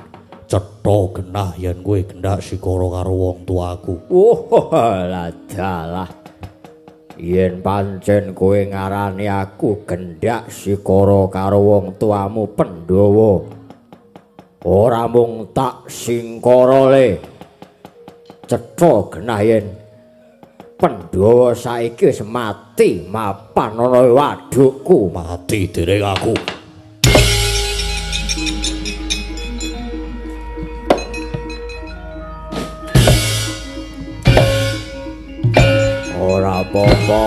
Cetha genah yen kowe gendak sikara karo wong tuaku. Oh, lah dalah. Yen pancen kowe ngarani aku gendak sikara karo wong tuamu Pandhawa, ora mung tak singkara le. Cetha genah yen Pandhawa saiki wis mati mapan ana wadukku. Mati dening aku. Ora apa-apa.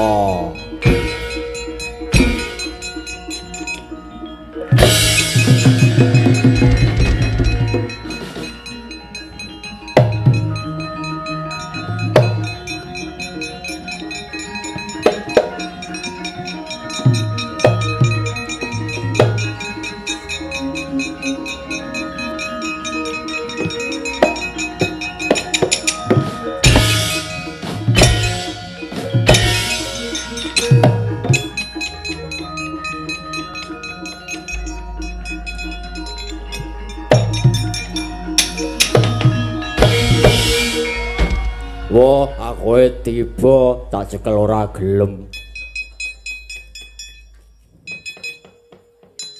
Wah, aku tiba tak cekel ora gelem.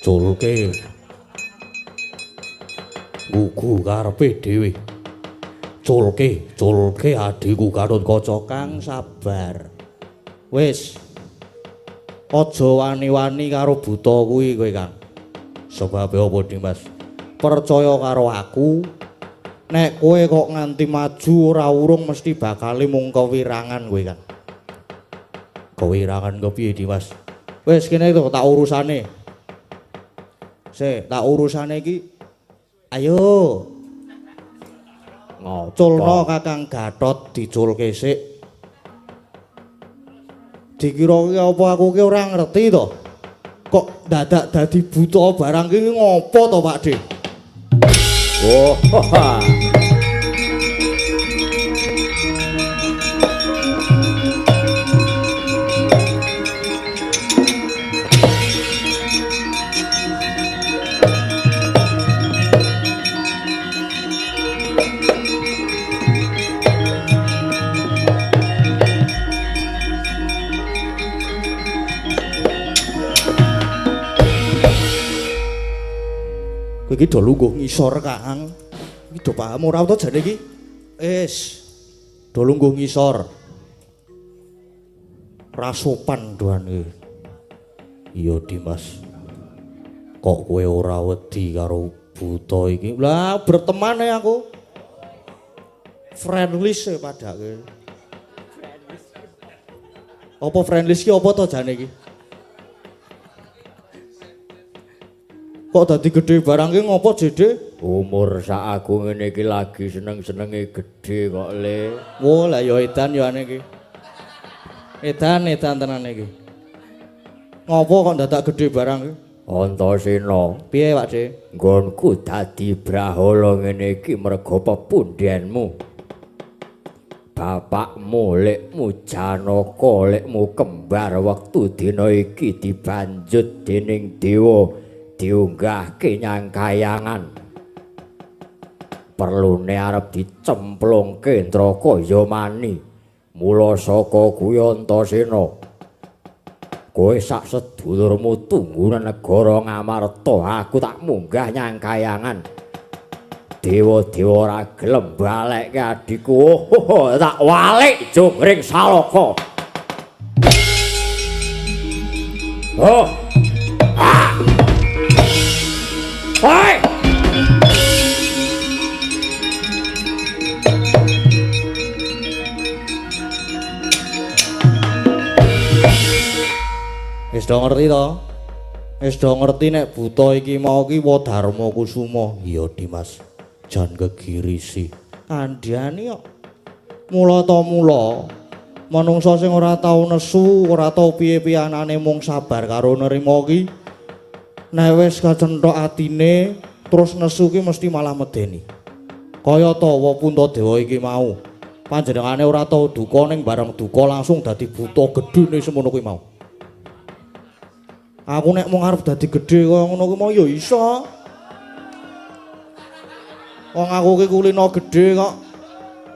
Culke. Gugu karepe dhewe. Culke, culke adhiku Gatotkaca Kang sabar. Wis. Aja wani-wani karo buta kuwi kowe, Kang. Sebabe apa, Dimas? Percaya karo aku. Nek kowe kok nganti maju ora urung mesti bakale mung kewirangan kowe, Kang. Kewirangan kepiye, Dimas? Wis kene to tak urusane. Sik, tak urusane iki. Ayo. Ngopo? Culno Kakang Gatot diculke sik. Dikira ki apa aku ki ora ngerti to? Kok dadak dadi buta barang ki ngopo to, Pak De? Oh, Iki do lungguh ngisor, Kang. Iki do paham ora to jane iki? Wis. Do lungguh ngisor. Ra sopan doan iki. Iya, Dimas. Kok kowe ora wedi karo buta iki? Lah, berteman e aku. Friendly e padake. Apa friendly ki apa to jane iki? Kok dadi gedhe barang ki ngopo, Dede? Umur sak aku ngene iki lagi seneng-senenge gedhe kok, Le. Wo, lah ya edan ya ane iki. Edan, edan tenan iki. Ngopo kok dadak gedhe barang ki? Antasena. Piye, Pak De? Nggonku dadi brahala ngene iki merga pepundhenmu. Bapakmu lekmu Janaka lekmu kembar wektu dina iki dibanjut dening dewa Diunggahke nyang kayangan. Perlune arep dicemplungke neraka Yamani. Mula saka kuwi Antasena, kowe sak sedulurmu tunggu nang negara Ngamarta, aku tak munggah nyang kayangan. Dewa-dewa ora gelem balekke adhiku. Oh, tak walik jongring salaka. Oh. Ah. Hoi. Wis do ngerti to? Wis do ngerti nek buta iki mau ki Wadharma Kusuma. Iya, Dimas. Jan gegirisi. Kandhane kok. Mula ta mula manungsa sing ora tau nesu, ora tau piye-piye anane mung sabar karo nerima ki. Nek wis kacenthok atine terus nesu ki mesti malah medeni. Kaya ta Puntadewa iki mau. Panjenengane ora tau duka ning bareng duka langsung dadi buta gedhene semono kuwi mau. Aku nek mung arep dadi gedhe kaya ngono kuwi mau ya iso. Wong aku ki kulino gedhe kok.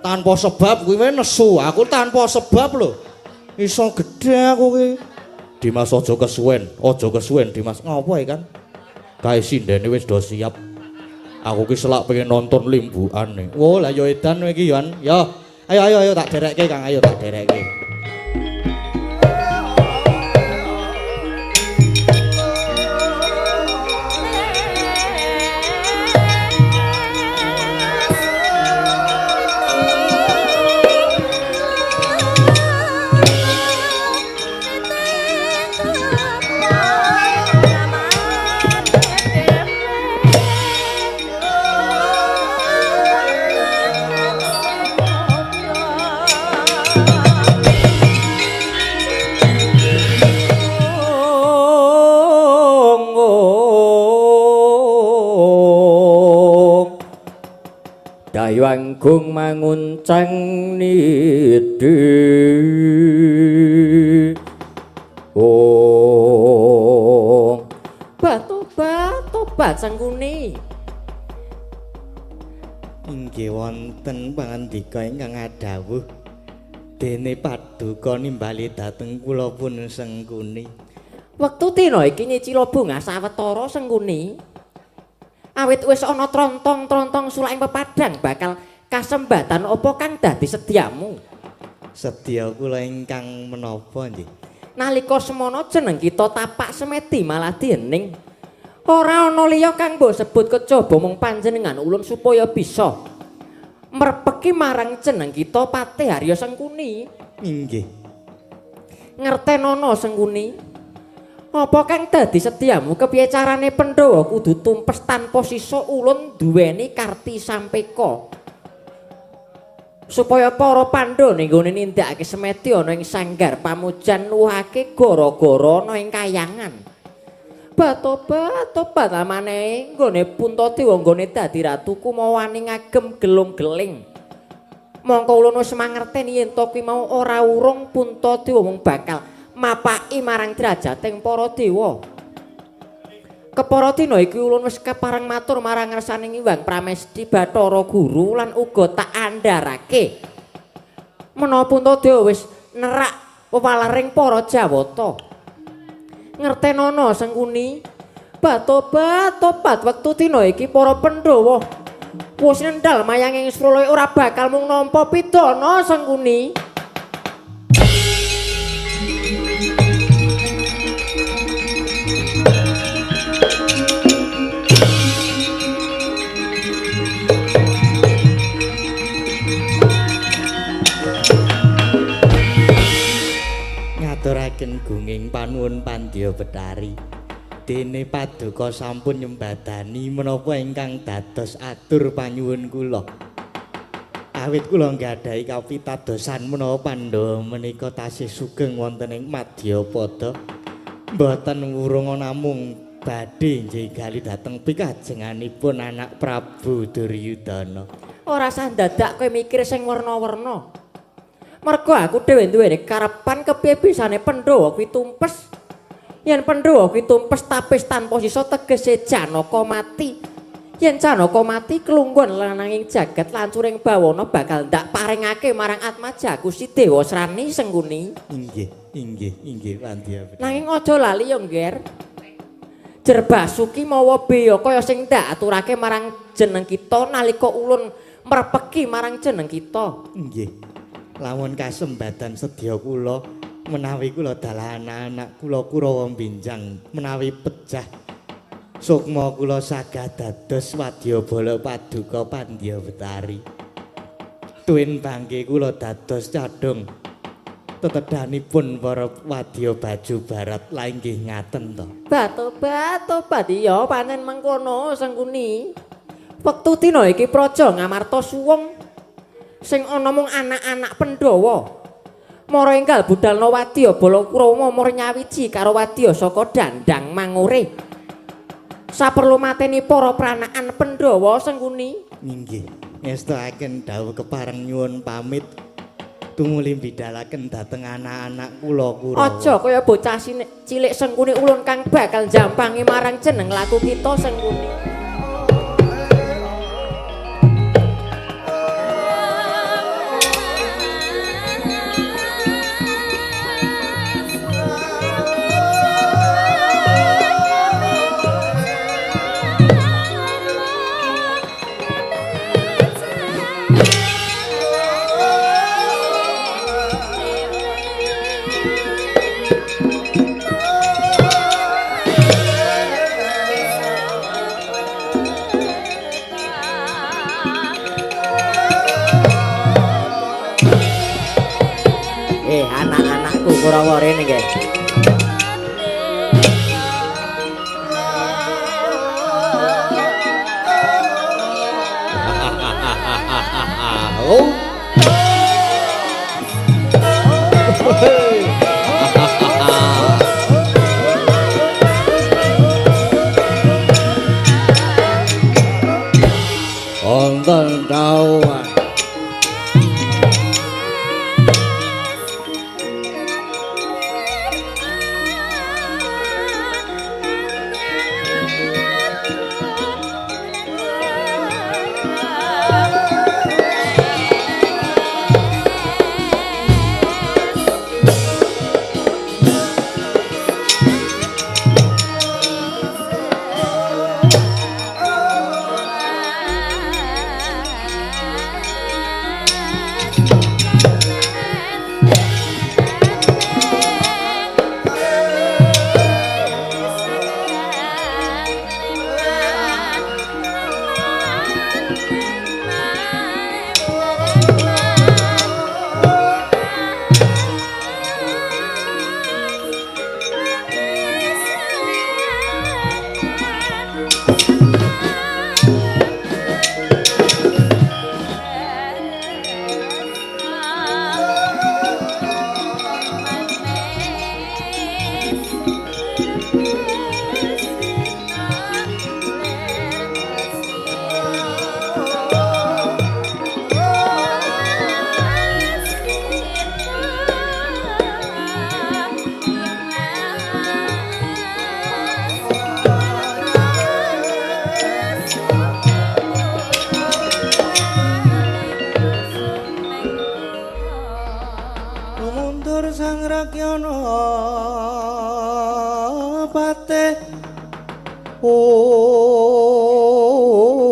Tanpa sebab kuwi wae nesu. Aku tanpa sebab lho. Iso gedhe aku ki. Dimas aja kesuwen, aja kesuwen Dimas. Ngopo iki kan? Kae sindene wis do siap. Aku ki selak pengen nonton limbukane. Oh, lah ya edan kowe iki Yon. Yo. Ayo ayo ayo tak derekke Kang, ayo tak derekke. Dayanggung manguncang nidhi. Oh, Batobat Sengkuni. Inggih wonten pangandika ingkang adhawuh dene paduka nimbali dhateng kula pun Sengkuni. Wektu dina iki nyicila bungah sawetara Sengkuni. Awit wis ana trontong-trontong sulaing pepadang bakal kasembatan apa kang dadi sedyamu? Sedya kula ingkang menapa nggih? Nalika semono jeneng kita tapak semedi malah diening. Ora ana liya kang mbok sebut kejaba mung panjenengan ulun supaya bisa merpeki marang jeneng kita Patih Arya Sengkuni. Inggih. Ngertenono Sengkuni. Apa kang dadi sedyamu kepiye carane Pandhawa kudu tumpes tanpa sisa ulun duweni karti sampeka supaya para Pandhawa ning nggone nindakake semedi ana ing sanggar pamujan nuwuhake gara-gara ana ing kayangan. Batobat amane nggone Puntadewa nggone dadi ratu kumawani ngagem gelung-geling. Mongko ulun wis mangerteni yen to kuwi mau ora urung Puntadewa mung bakal mapaki marang drajating para dewa. Kepara dina iki ulun wis kepareng matur marang ngersaning Hyang Pramesti Bathara Guru lan uga tak andharake menawa Puntadewa wis nerak wewalaring para Jawata. Ngertenono Sengkuni, batobat wektu dina iki para Pandhawa wis nendal mayanging Sralaya ora bakal mung nampa pidana Sengkuni. Ngaturaken gunging panuwun Pandya Betari. Dene paduka sampun nyembadani menapa ingkang dados atur panyuwun kula. Awit kula nggadahi kapitadosan menawa Pandhawa menika tasih sugeng wonten ing madyapada. Mboten wurung namung badhe njegali dhateng pikajenganipun anak Prabu Duryudana. Ora sah dadak kowe mikir sing werna-werna. Mergo aku dhewe duweni karepan kepiye bisane Pandhawa kuwi tumpes. Yen Pandhawa kuwi tumpes tapis tanpa sisa tegese Janaka mati. Yen Janaka mati klungguhan lananging jagat lancuring bawana bakal ndak paringake marang Atmajaku si Dewasrani Sengkuni. Inggih, inggih, inggih Wadya Betari. Nanging aja lali ya, Ngger. Jerbasuki mawa beya kaya sing ndak aturake marang jeneng kita nalika ulun mrepeki marang jeneng kita. Inggih. Lamun kasembatan sedya kula menawi kula dalah anak-anak kula Kurawa benjang menawi pejah sukma kula sagah dados wadyabala paduka Pandya Betari. Tuwin bangke kula dados cadhung tetedhanipun para wadya baju barat la inggih ngaten to. Batobat iya panen mengkono Sengkuni. Wektu dina iki praja Ngamarta suwung sing ana mung anak-anak Pandhawa. Mara enggal budalna wadyabala Kurawa mara nyawiji karo wadya saka Dandang Mangure. Saperlu mateni para pranakan Pandhawa Sengkuni. Inggih, ngestoaken dawuh kepareng nyuwun pamit tumuli bidalaken dhateng anak-anak kula Kurawa. Aja kaya bocah cilik Sengkuni, ulun kang bakal jampangi marang jeneng laku kita Sengkuni. Anak-anakku Kurawa rene nggih. Wonten dawuh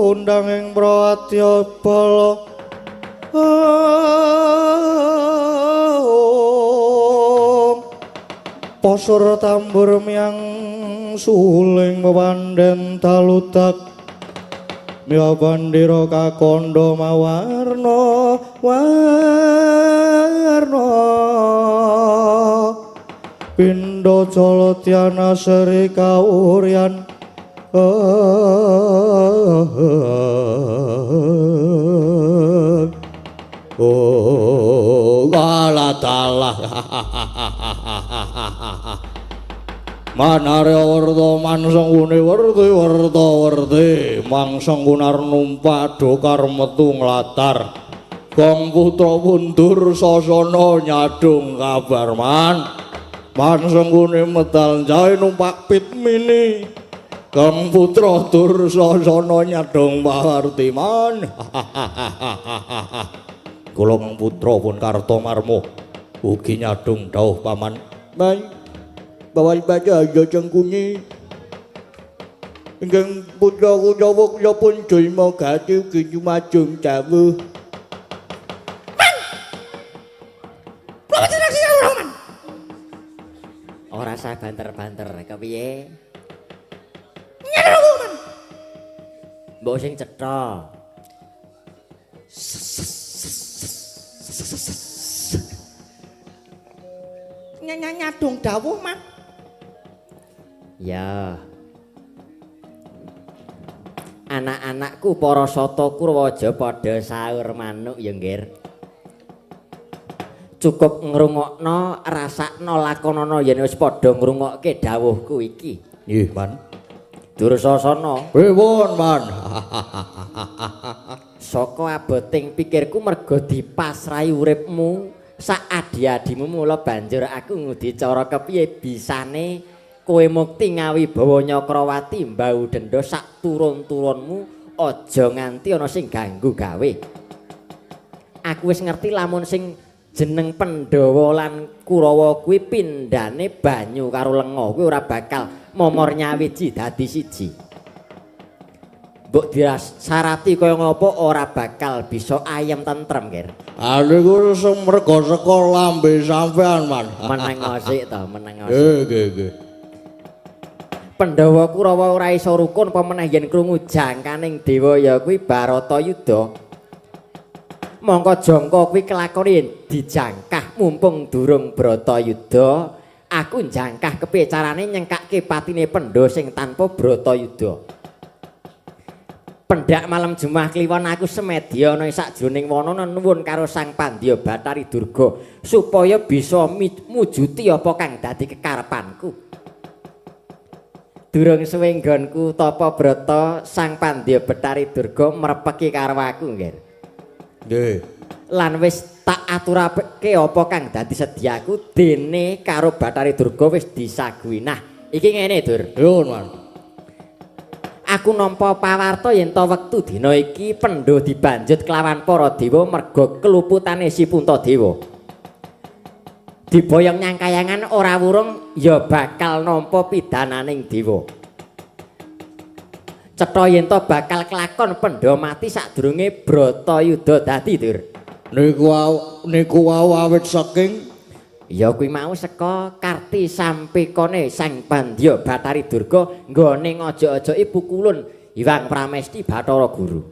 undang ing prawadyabala posur tambur miyang suling pepandhen taludak miya bandira kakandha mawarna warna pindha jaladyana sri kawuryan. Oh, aladalah. Manarya werta mansengune werti werta werti mangsenggunar numpak dokar metu nglatar. Gong putra mundur sasana nyadung kabar man. Man senggune medal jae numpak pit mini. Kang putra Dursasana nyadong pawarti man. Kula Kang putra pun Kartomarma ugi nyadong dawuh paman. Man bawal baca aja cengkuni. Ingkang putra kula pun Julma Gati ugi nyumajung dawuh. Ora usah banter-banter, kepiye? Mbok sing cetha. Nyadung dawuh, Man. Ya. Anak-anakku para sata Kurawa aja padha saur manuk ya, Nggir. Cukup ngrungokno, rasakno, lakonono yen wis padha ngrungokke dawuhku iki. Nggih, Man. Dursasana. Pripun, Man? Saka aboting pikirku merga dipasrahi uripmu sak adi-adimu mula banjur aku ngudi cara kepiye bisane kowe mukti ngawibawa Nyakrawati mbau denda sak turun-turunmu aja nganti ana sing ganggu gawe. Aku wis ngerti lamun sing jeneng Pandhawa lan Kurawa kuwi pindhane banyu karo lenga kuwi ora bakal momor nyawiji dadi siji. Mbok dirasarati kaya ngopo ora bakal bisa ayem tentrem, Ger. Ah niku merga saka lambe sampean, Man. Meneng sik to, meneng sik. Nggih, nggih, nggih. Pandhawa Kurawa ora iso rukun apa meneh yen krungu jangkaning dewa ya kuwi Baratayuda. Mongko jangka kuwi kelakone yen dijangkah mumpung durung Bratayuda, aku njangkah kepiye carane nyengkake patine Pandha sing tanpa Bratayuda. Pendak malam Jumat Kliwon aku semedya ana ing sakjroning wana nuwun karo Sang Pandya Bathari Durga supaya bisa mujuti apa kang dadi kekarepanku. Durung suwe nggonku tapa brata Sang Pandya Bathari Durga mrepeki karo aku, Nggir. Nggih. Lan wis tak aturake apa kang dadi sedyaku dene karo Bathari Durga wis disaguhi. Nah, iki ngene, Dur. Nyuwun, Man. Aku nampa pawarta yen ta wektu dina iki Pandha dibanjut kelawan para dewa merga keluputane si Puntadewa. Diboyong nyang kayangan ora wurung ya bakal nampa pidananing dewa. Cetha yen ta bakal kelakon Pandha mati sadurunge Bratayuda dadi, Dur. Niku wau awit saking ya kuwi mau saka karti sampekane Sang Pandya Bathari Durga nggone ngojok-ojoki pukulun Hyang Pramesti Bathara Guru.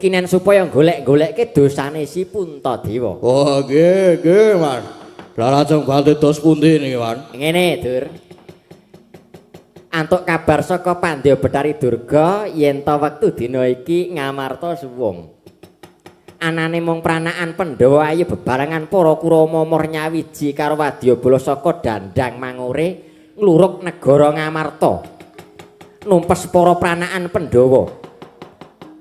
Kinen supaya golek-golekke dosane si Puntadewa. Oh, nggih, nggih, Mas. Lah lajeng badhe dos pundi niki, Mas? Ngene, Dur. Antuk kabar saka Pandya Bathari Durga yen ta wektu dina iki Ngamarta suwung. Anane mung pranakan Pandhawa ayu bebarengan para Kurawa momor nyawiji karo wadyabala saka Dandang Mangure ngluruk negara Ngamarta. Numpes para pranakan Pandhawa.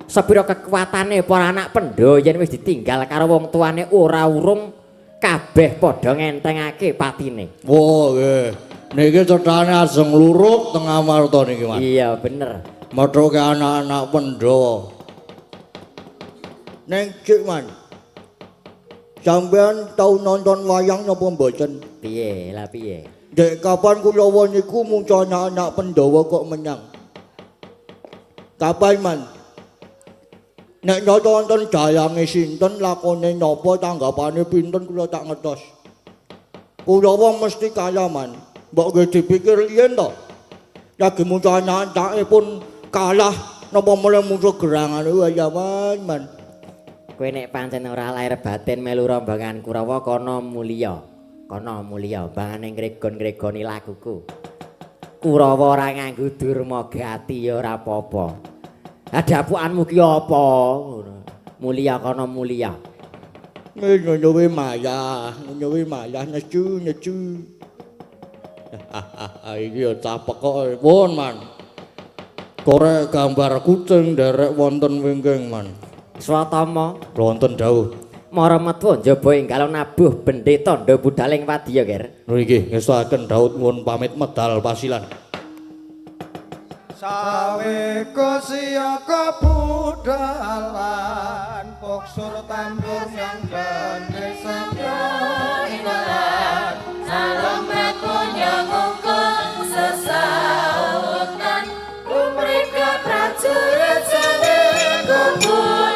Sepira kekuatane para anak Pandhawa yen wis ditinggal karo wong tuane ora urung kabeh padha ngentengake patine. Oh nggih. Niki cethane ajeng ngluruk teng Ngamarta niki, Mas. Iya, bener. Methuke anak-anak Pandhawa. Neng cik, Man. Sampean tau nonton wayang napa mboten? Piye? Lah piye? Dek kapan Kurawa niku muncul anak-anak Pandhawa kok menang? Kapan, Man? Nek nonton dayange sinten, lakone napa, tanggapane pinten kula tak ngertos. Kurawa mesti kalah, Man. Mbok nggih dipikir yen to. Lagi muncul anak-anake pun kalah, napa mulai muncul gerangane ya, Man, Man. Kowe nek pancen ora lahir batin melu rombongan Kurawa kono mulya. Kono mulya bangane ngregon-ngregoni lakuku. Kurawa ora nganggo durma gati ya ora apa-apa. Lah dapukanmu ki apa? Ngono. Mulya kono mulya. Ngono kuwi mayah, ngono kuwi mayah necu necu. Iki ya capek kok pun, Man. Korek gambar kucing nderek wonten wingking, Man. Swatama wonten dawuh. Mara metu njaba enggal nabuh bendhe tandha budaling wadya, Ger. Nggih, ngestokaken Daud nyuwun pamit medal pasilan. Saweka siyaga budalan poksur tambur yang bende sabya inalan salam punya ngungkul sesautan umrika prajurit saweka budalan.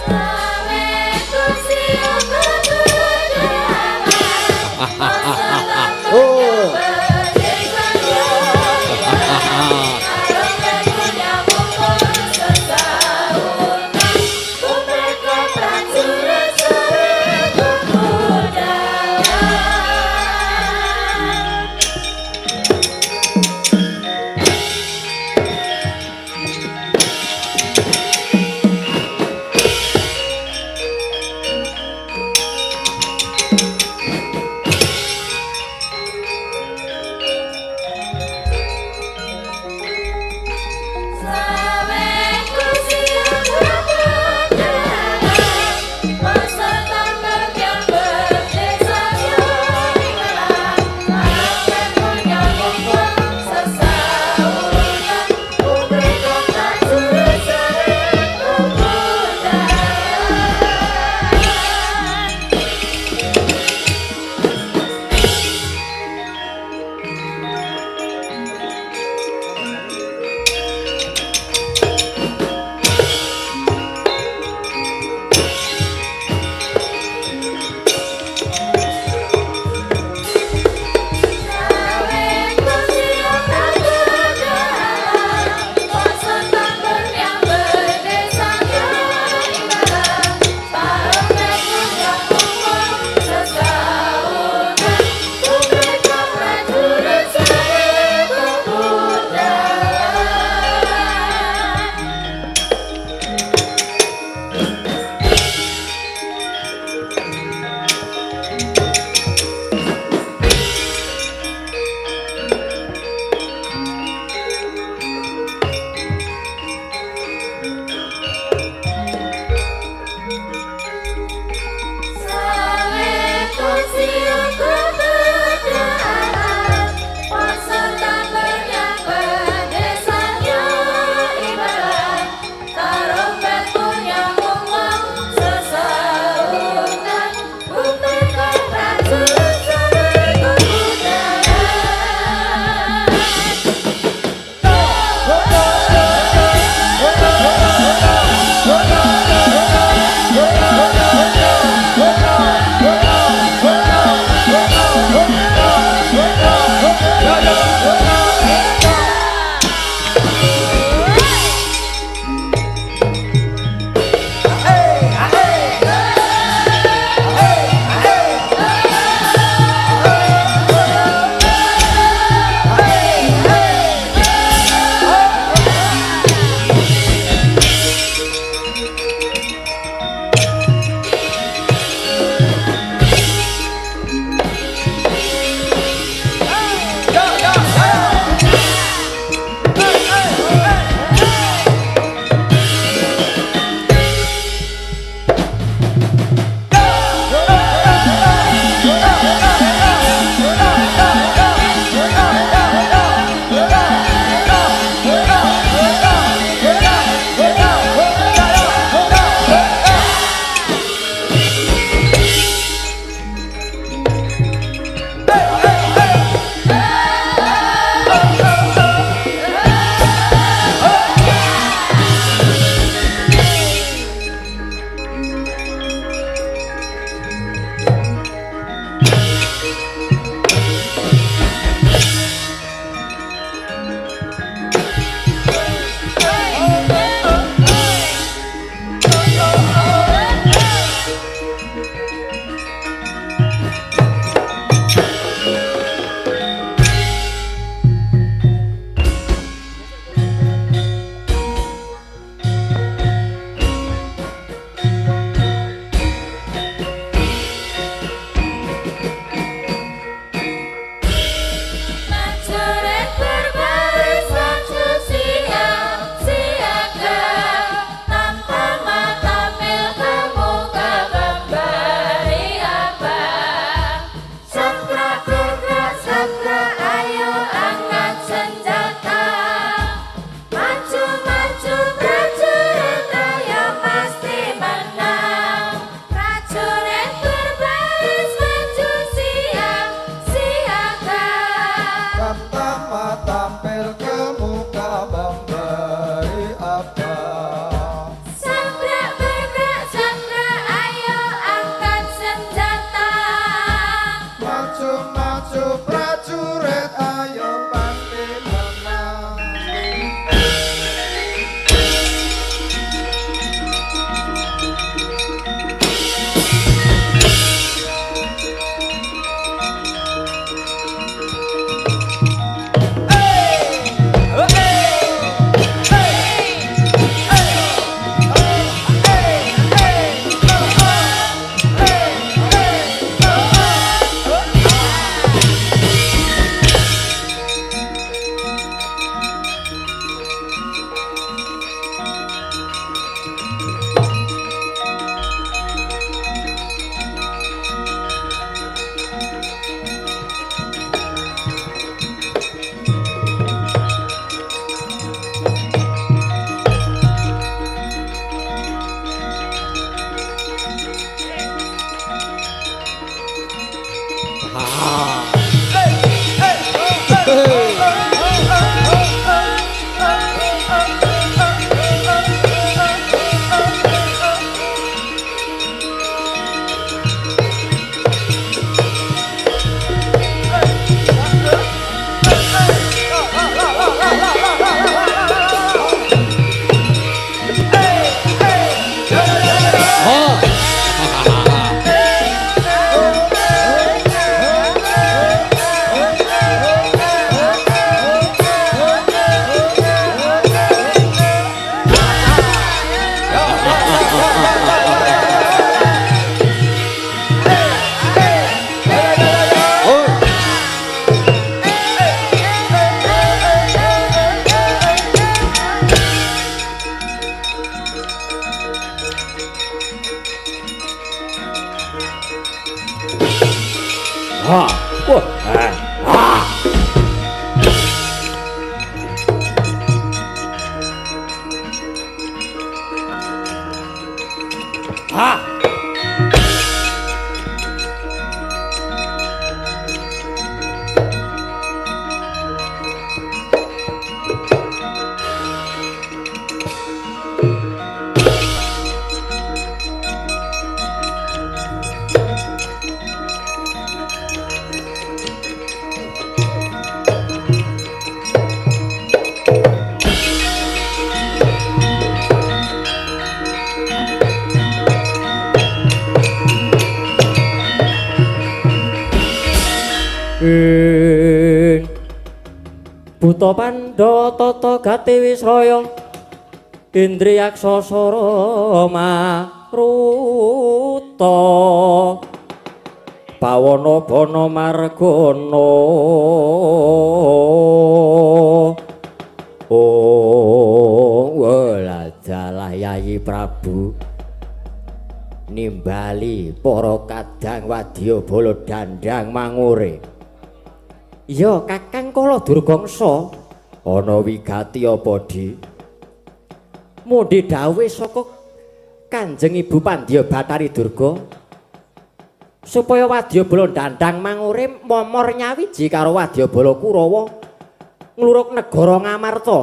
Saweku siyaga. Buta Pandha tata gati wisraya Indriyaksa sara maruta Bawana bana margana. Oh welajalah Yayi Prabu nimbali para kadang wadya bala dandang mangure. Iya Kakang Kala Durgangsa, ana wigati apa Di? Mundhi dawuh saka Kanjeng Ibu Pandya Bathari Durga supaya wadya bala dandang mangure momor nyawiji karo wadya bala Kurawa ngluruk negara Ngamarta.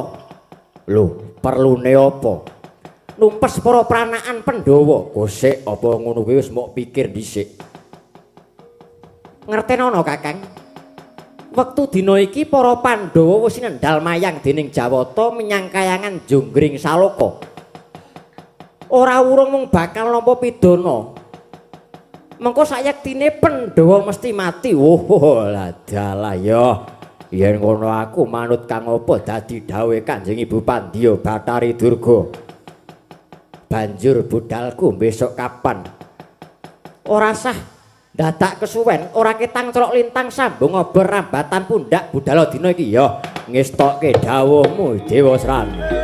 Lho, perlune apa? Numpes para pranakan Pandhawa. Gosek apa ngono kuwi wis mok pikir dhisik. Ngertenono Kakang. Wektu dina iki para Pandhawa wis nendal mayang dening Jawata menyang kayangan Jonggring Saloka. Ora urung mung bakal nampa pidana. Mengko sayektine Pandhawa mesti mati. Oh, ladalah ya. Yen ngono aku manut kang apa dadi dawuhe Kanjeng Ibu Pandya Bathari Durga. Banjur budalku besok kapan? Ora sah dadak kesuwen, ora ketang celok lintang sambung obor rambatan pundak budala dina iki ya ngestokke dawuhmu Dewasrani.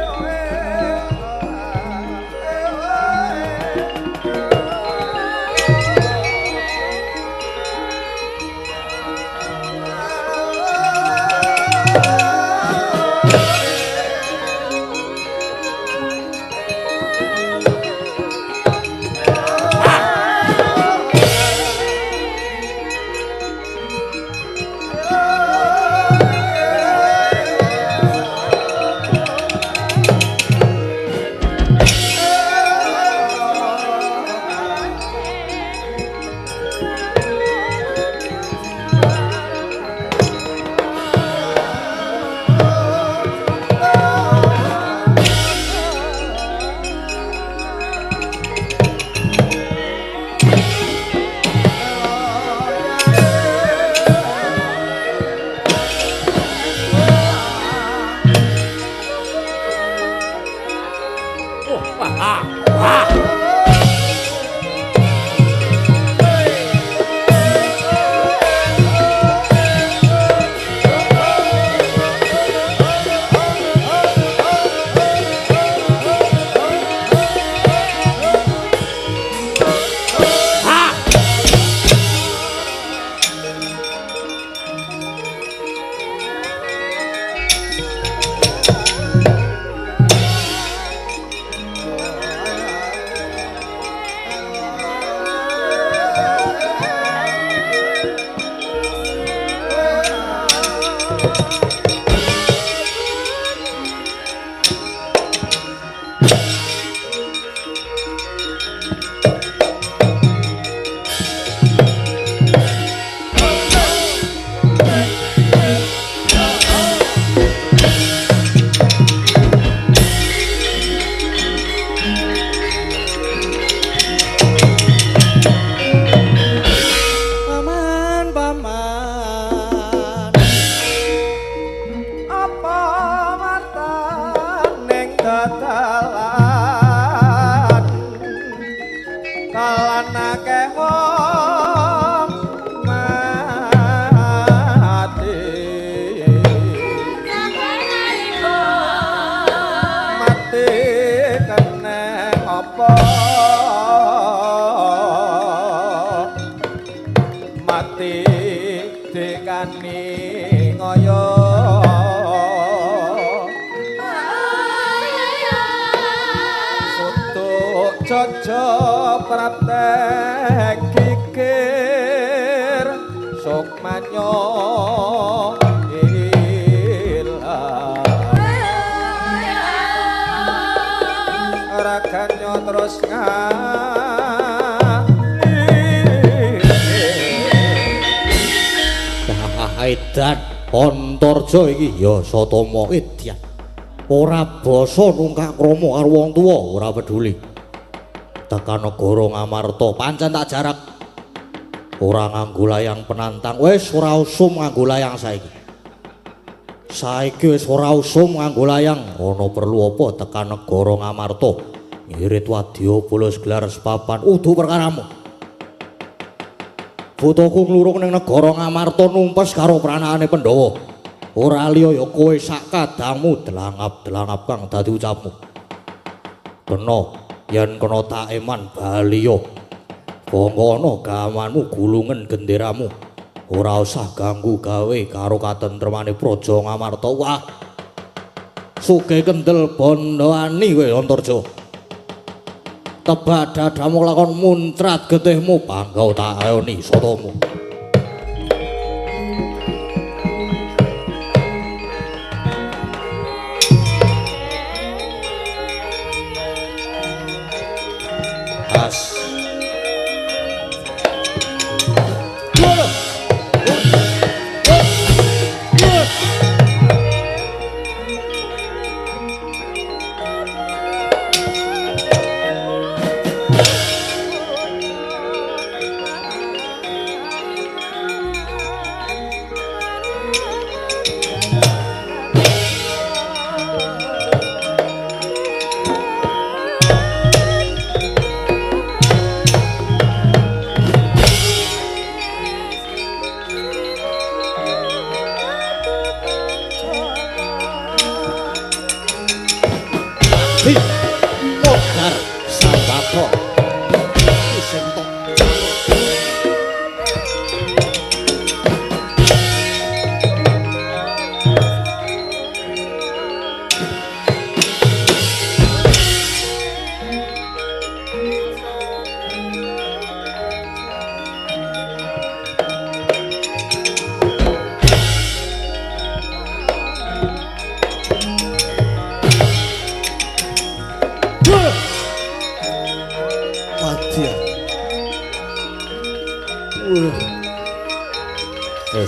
Pati dekani ngoyo Sutuk jojo praptek kikir sukmanyo ilang raganyo terus Edan Antarja iki ya Satama edan ora basa nungkak krama karo wong tuwa ora peduli tekan negara Ngamarta pancen tak jarak ora nganggo layang penantang wis ora usum nganggo layang saiki saiki wis ora usum nganggo layang ana perlu apa tekan negara Ngamarta ngirit wadya bolos gelar sepapan udu perkaramu. Butuhku ngluruk ning negara Ngamarta numpes karo pranakane Pandhawa. Ora liya ya kowe sak kadangmu delangap-delangap kang dadi ucapmu. Kena yen kena tak eman baliya. Bangga ana gamanmu gulungen genderamu. Ora usah ganggu gawe karo katentremane praja Ngamarta. Wah. Sugih kendel bandhani kowe Antarja. Tebak dadamu lakon muncrat getihmu bangga tak ayoni sotomu. As.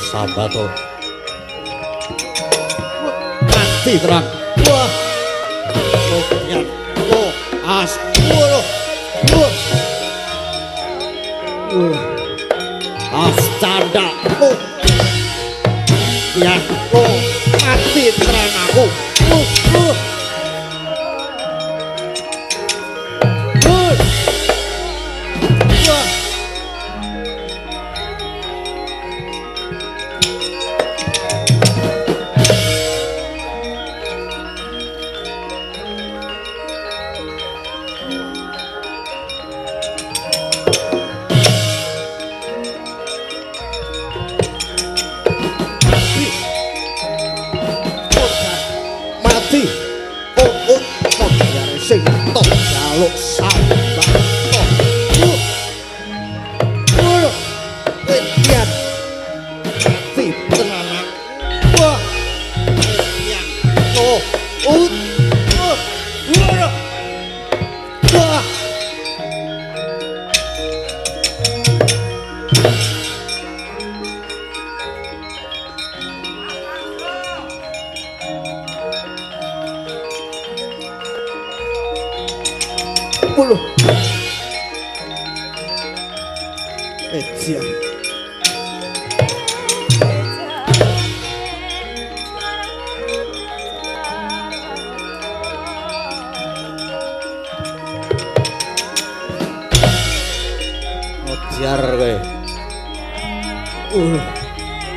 Sambato mati terang. Wah, oh, as, wah, wah, as canda, oh, ya, oh, mati terang aku, oh,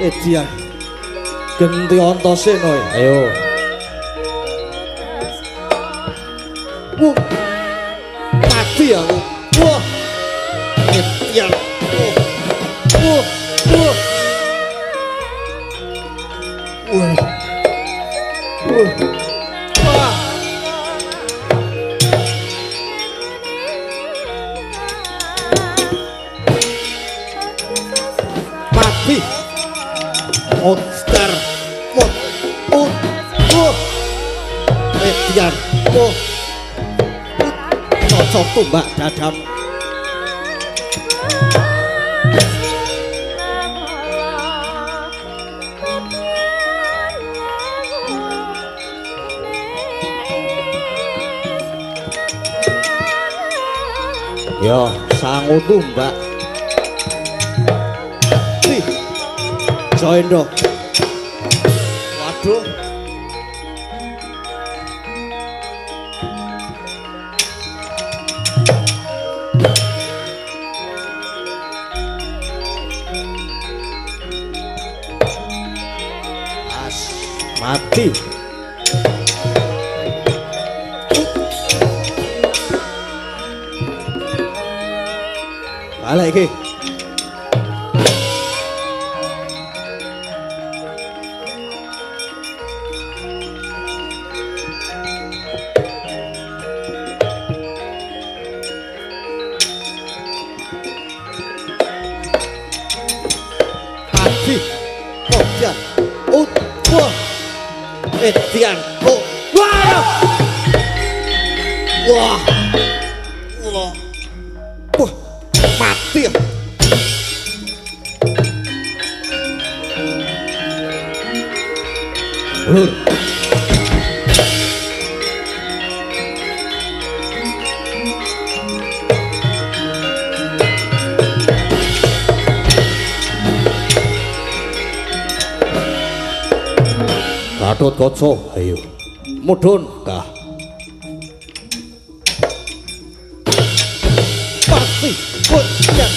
Edian genti Antasena ayo. Wuh, mati aku. Wah, Edian. Wah, wah. Wah. Mati. Monster. Mot. Ut. Edian. Oh. Cocok tumbak dadam. Ya, sangu tumbak. Ih. Joendo. Waduh. As mati. Balik iki. Adi. Kopian. Utwa. Edian. Oh. Wah. Wah. Wah. Wah. Mati. Lur. Gatot Kaca, ayo. Mudhun kah. Mati. Bocah.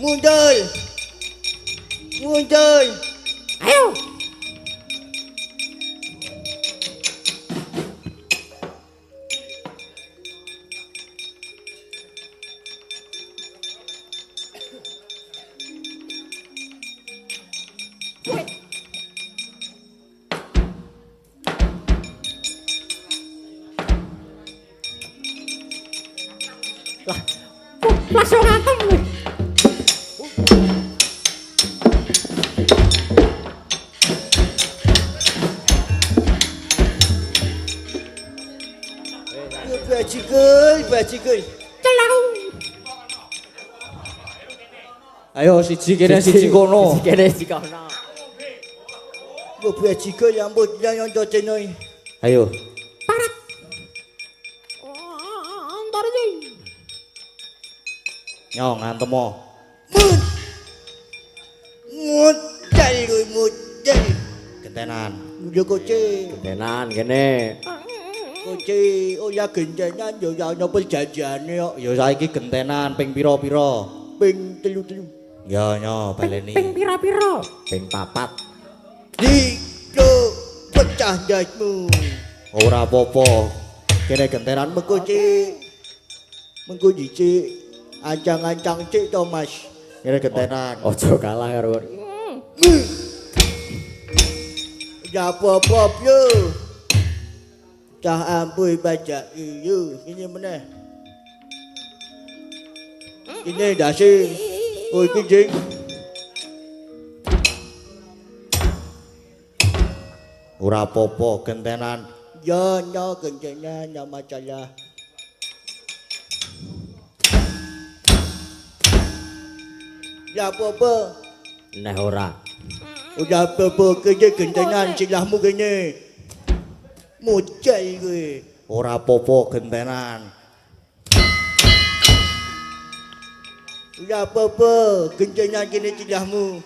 Muncul. Muncul. Ayo. Langsung ngantem. Bajikul, bajikul. Celaru. Ayo siji kene siji kono. Siji kene siji kono. Mbok bajikul ya mbok Antasena. Ayo. Parat. Antarja. Yo ngantemo. Modal kowe modal. Gentenan. Yo koce. Gentenan kene. Koce, oh ya gentenan yo ya ana perjanjiane kok. Ya saiki gentenan ping pira-pira? Ping 3-3. Ya nyo baleni. Ping pira-pira? Ping 4. Diko pecah ndasmu. Ora apa-apa. Kene gentenan mengko cik. Mengko dicik ancang-ancang cik to Mas. Kene gentenan. Aja kalah karo. Ya apa-apa yo. Cah ampuh bajak iyo ini meneh. Ini ndase. Oh iki jing. Ora apa-apa gentenan. Ya no gentenan ya masalah. Ya apa-apa. Neh ora. Ora apa-apa kene gentenan silahmu kene. Modal kowe. Ora apa-apa gentenan. Ora apa-apa gentenan kene silahmu.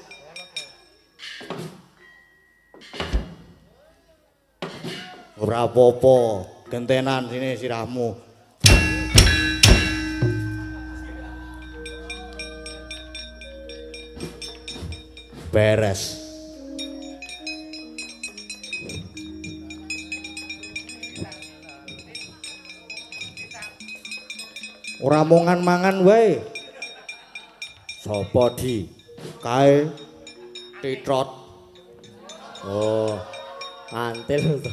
Ora apa-apa gentenan sini sirahmu. Beres. Ora mongan mangan wae. Sopo di? Kae titrot. Oh, antil to.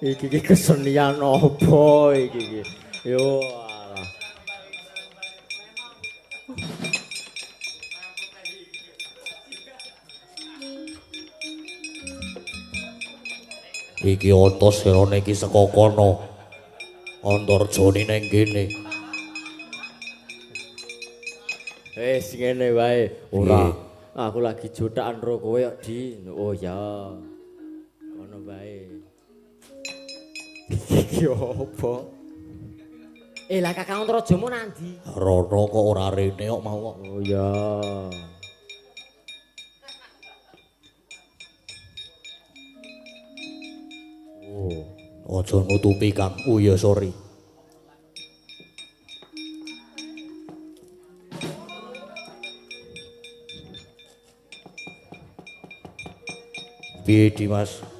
Iki iki kesenian apa iki iki? Yo alah. Iki Antasena iki saka kono. Antarjane ning kene. Wis ngene wae. Ora. Aku lagi jotakan ro kowe kok, Di. Oh ya. Kono wae. Iki apa? Lah Kakang Antarjamu nandi? Rono kok ora rene kok mau kok. Oh ya. Oh, aja nutupi Kang. Oh ya sorry. Piye Dimas?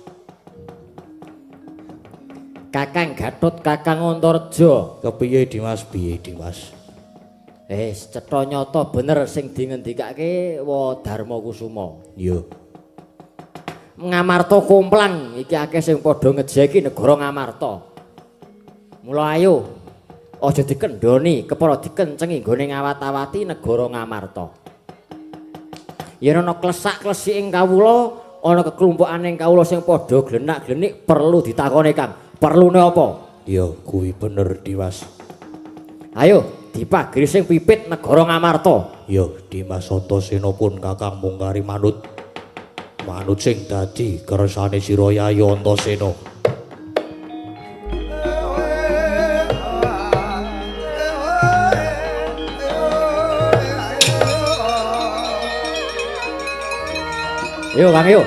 Kakang Gatot, Kakang Antarja. Kepiye Dimas? Piye Dimas? Wis cetha nyata bener sing dingendikake wa Darma Kusuma. Iya. Ngamarta komplang iki akeh sing padha ngejeki negara Ngamarta. Mula ayo aja dikendhoni, kepara dikencengi nggone ngawat-awati negara Ngamarta. Yen ana klesak-klesik ing kawula, ana keklumpukane ing kawula sing padha glenak-glenik perlu ditakoni Kang. Perlune apa? Ya kuwi bener Dimas. Ayo dipagri sing pipit negara Ngamarta. Ya Dimas Antasena pun Kakang mungkari manut. Manut sing dadi kersane sira Yayi Antasena. Yo Kang yo.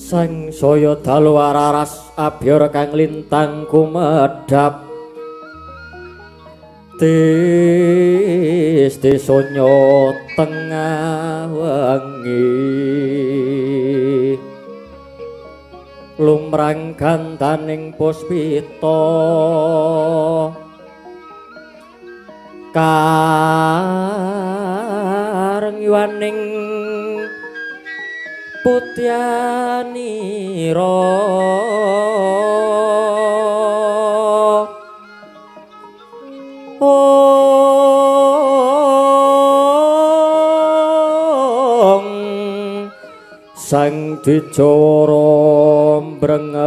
Sang saya dalu araras abyar kang lintang kumedhap tis desanya tengah wengi lumrang gandaning puspita karengyuaning putyanira ong sang dijawara mbrengeng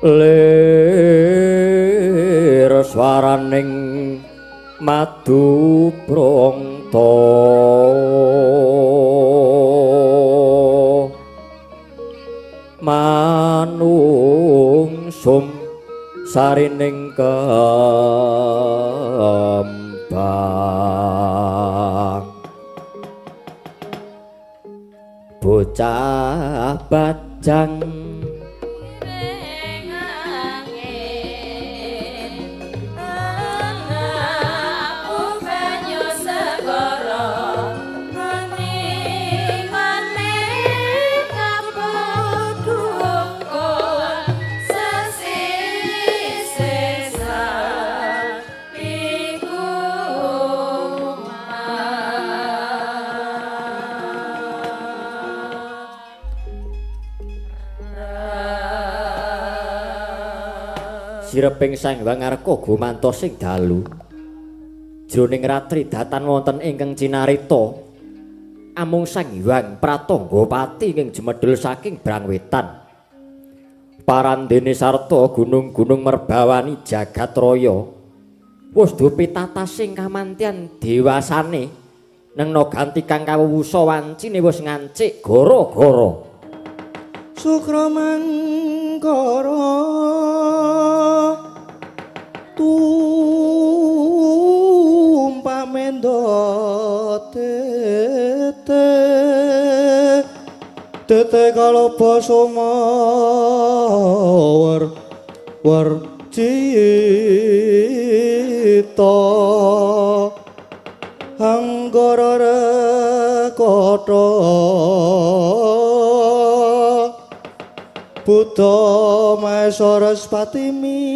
lir swaraning madu brongto manungsum sarining kembang bocah bajang sireping Sang Hyang Arka gumantos sing dalu jroning ratri datan wonten ingkang cinarita amung Sang Hyang Pratanggapati ing jemedhul saking Brangwetan parandene sarta gunung-gunung merbawani jagat raya wis do pitatasing kamantian dewasane nengna ganti kang kawusa wancine wis ngancik gara-gara Sukra mangkara tumpak mendo tete tete kalaba sumawar war cita anggara rekata Buddha Maha Saraswati mintuna.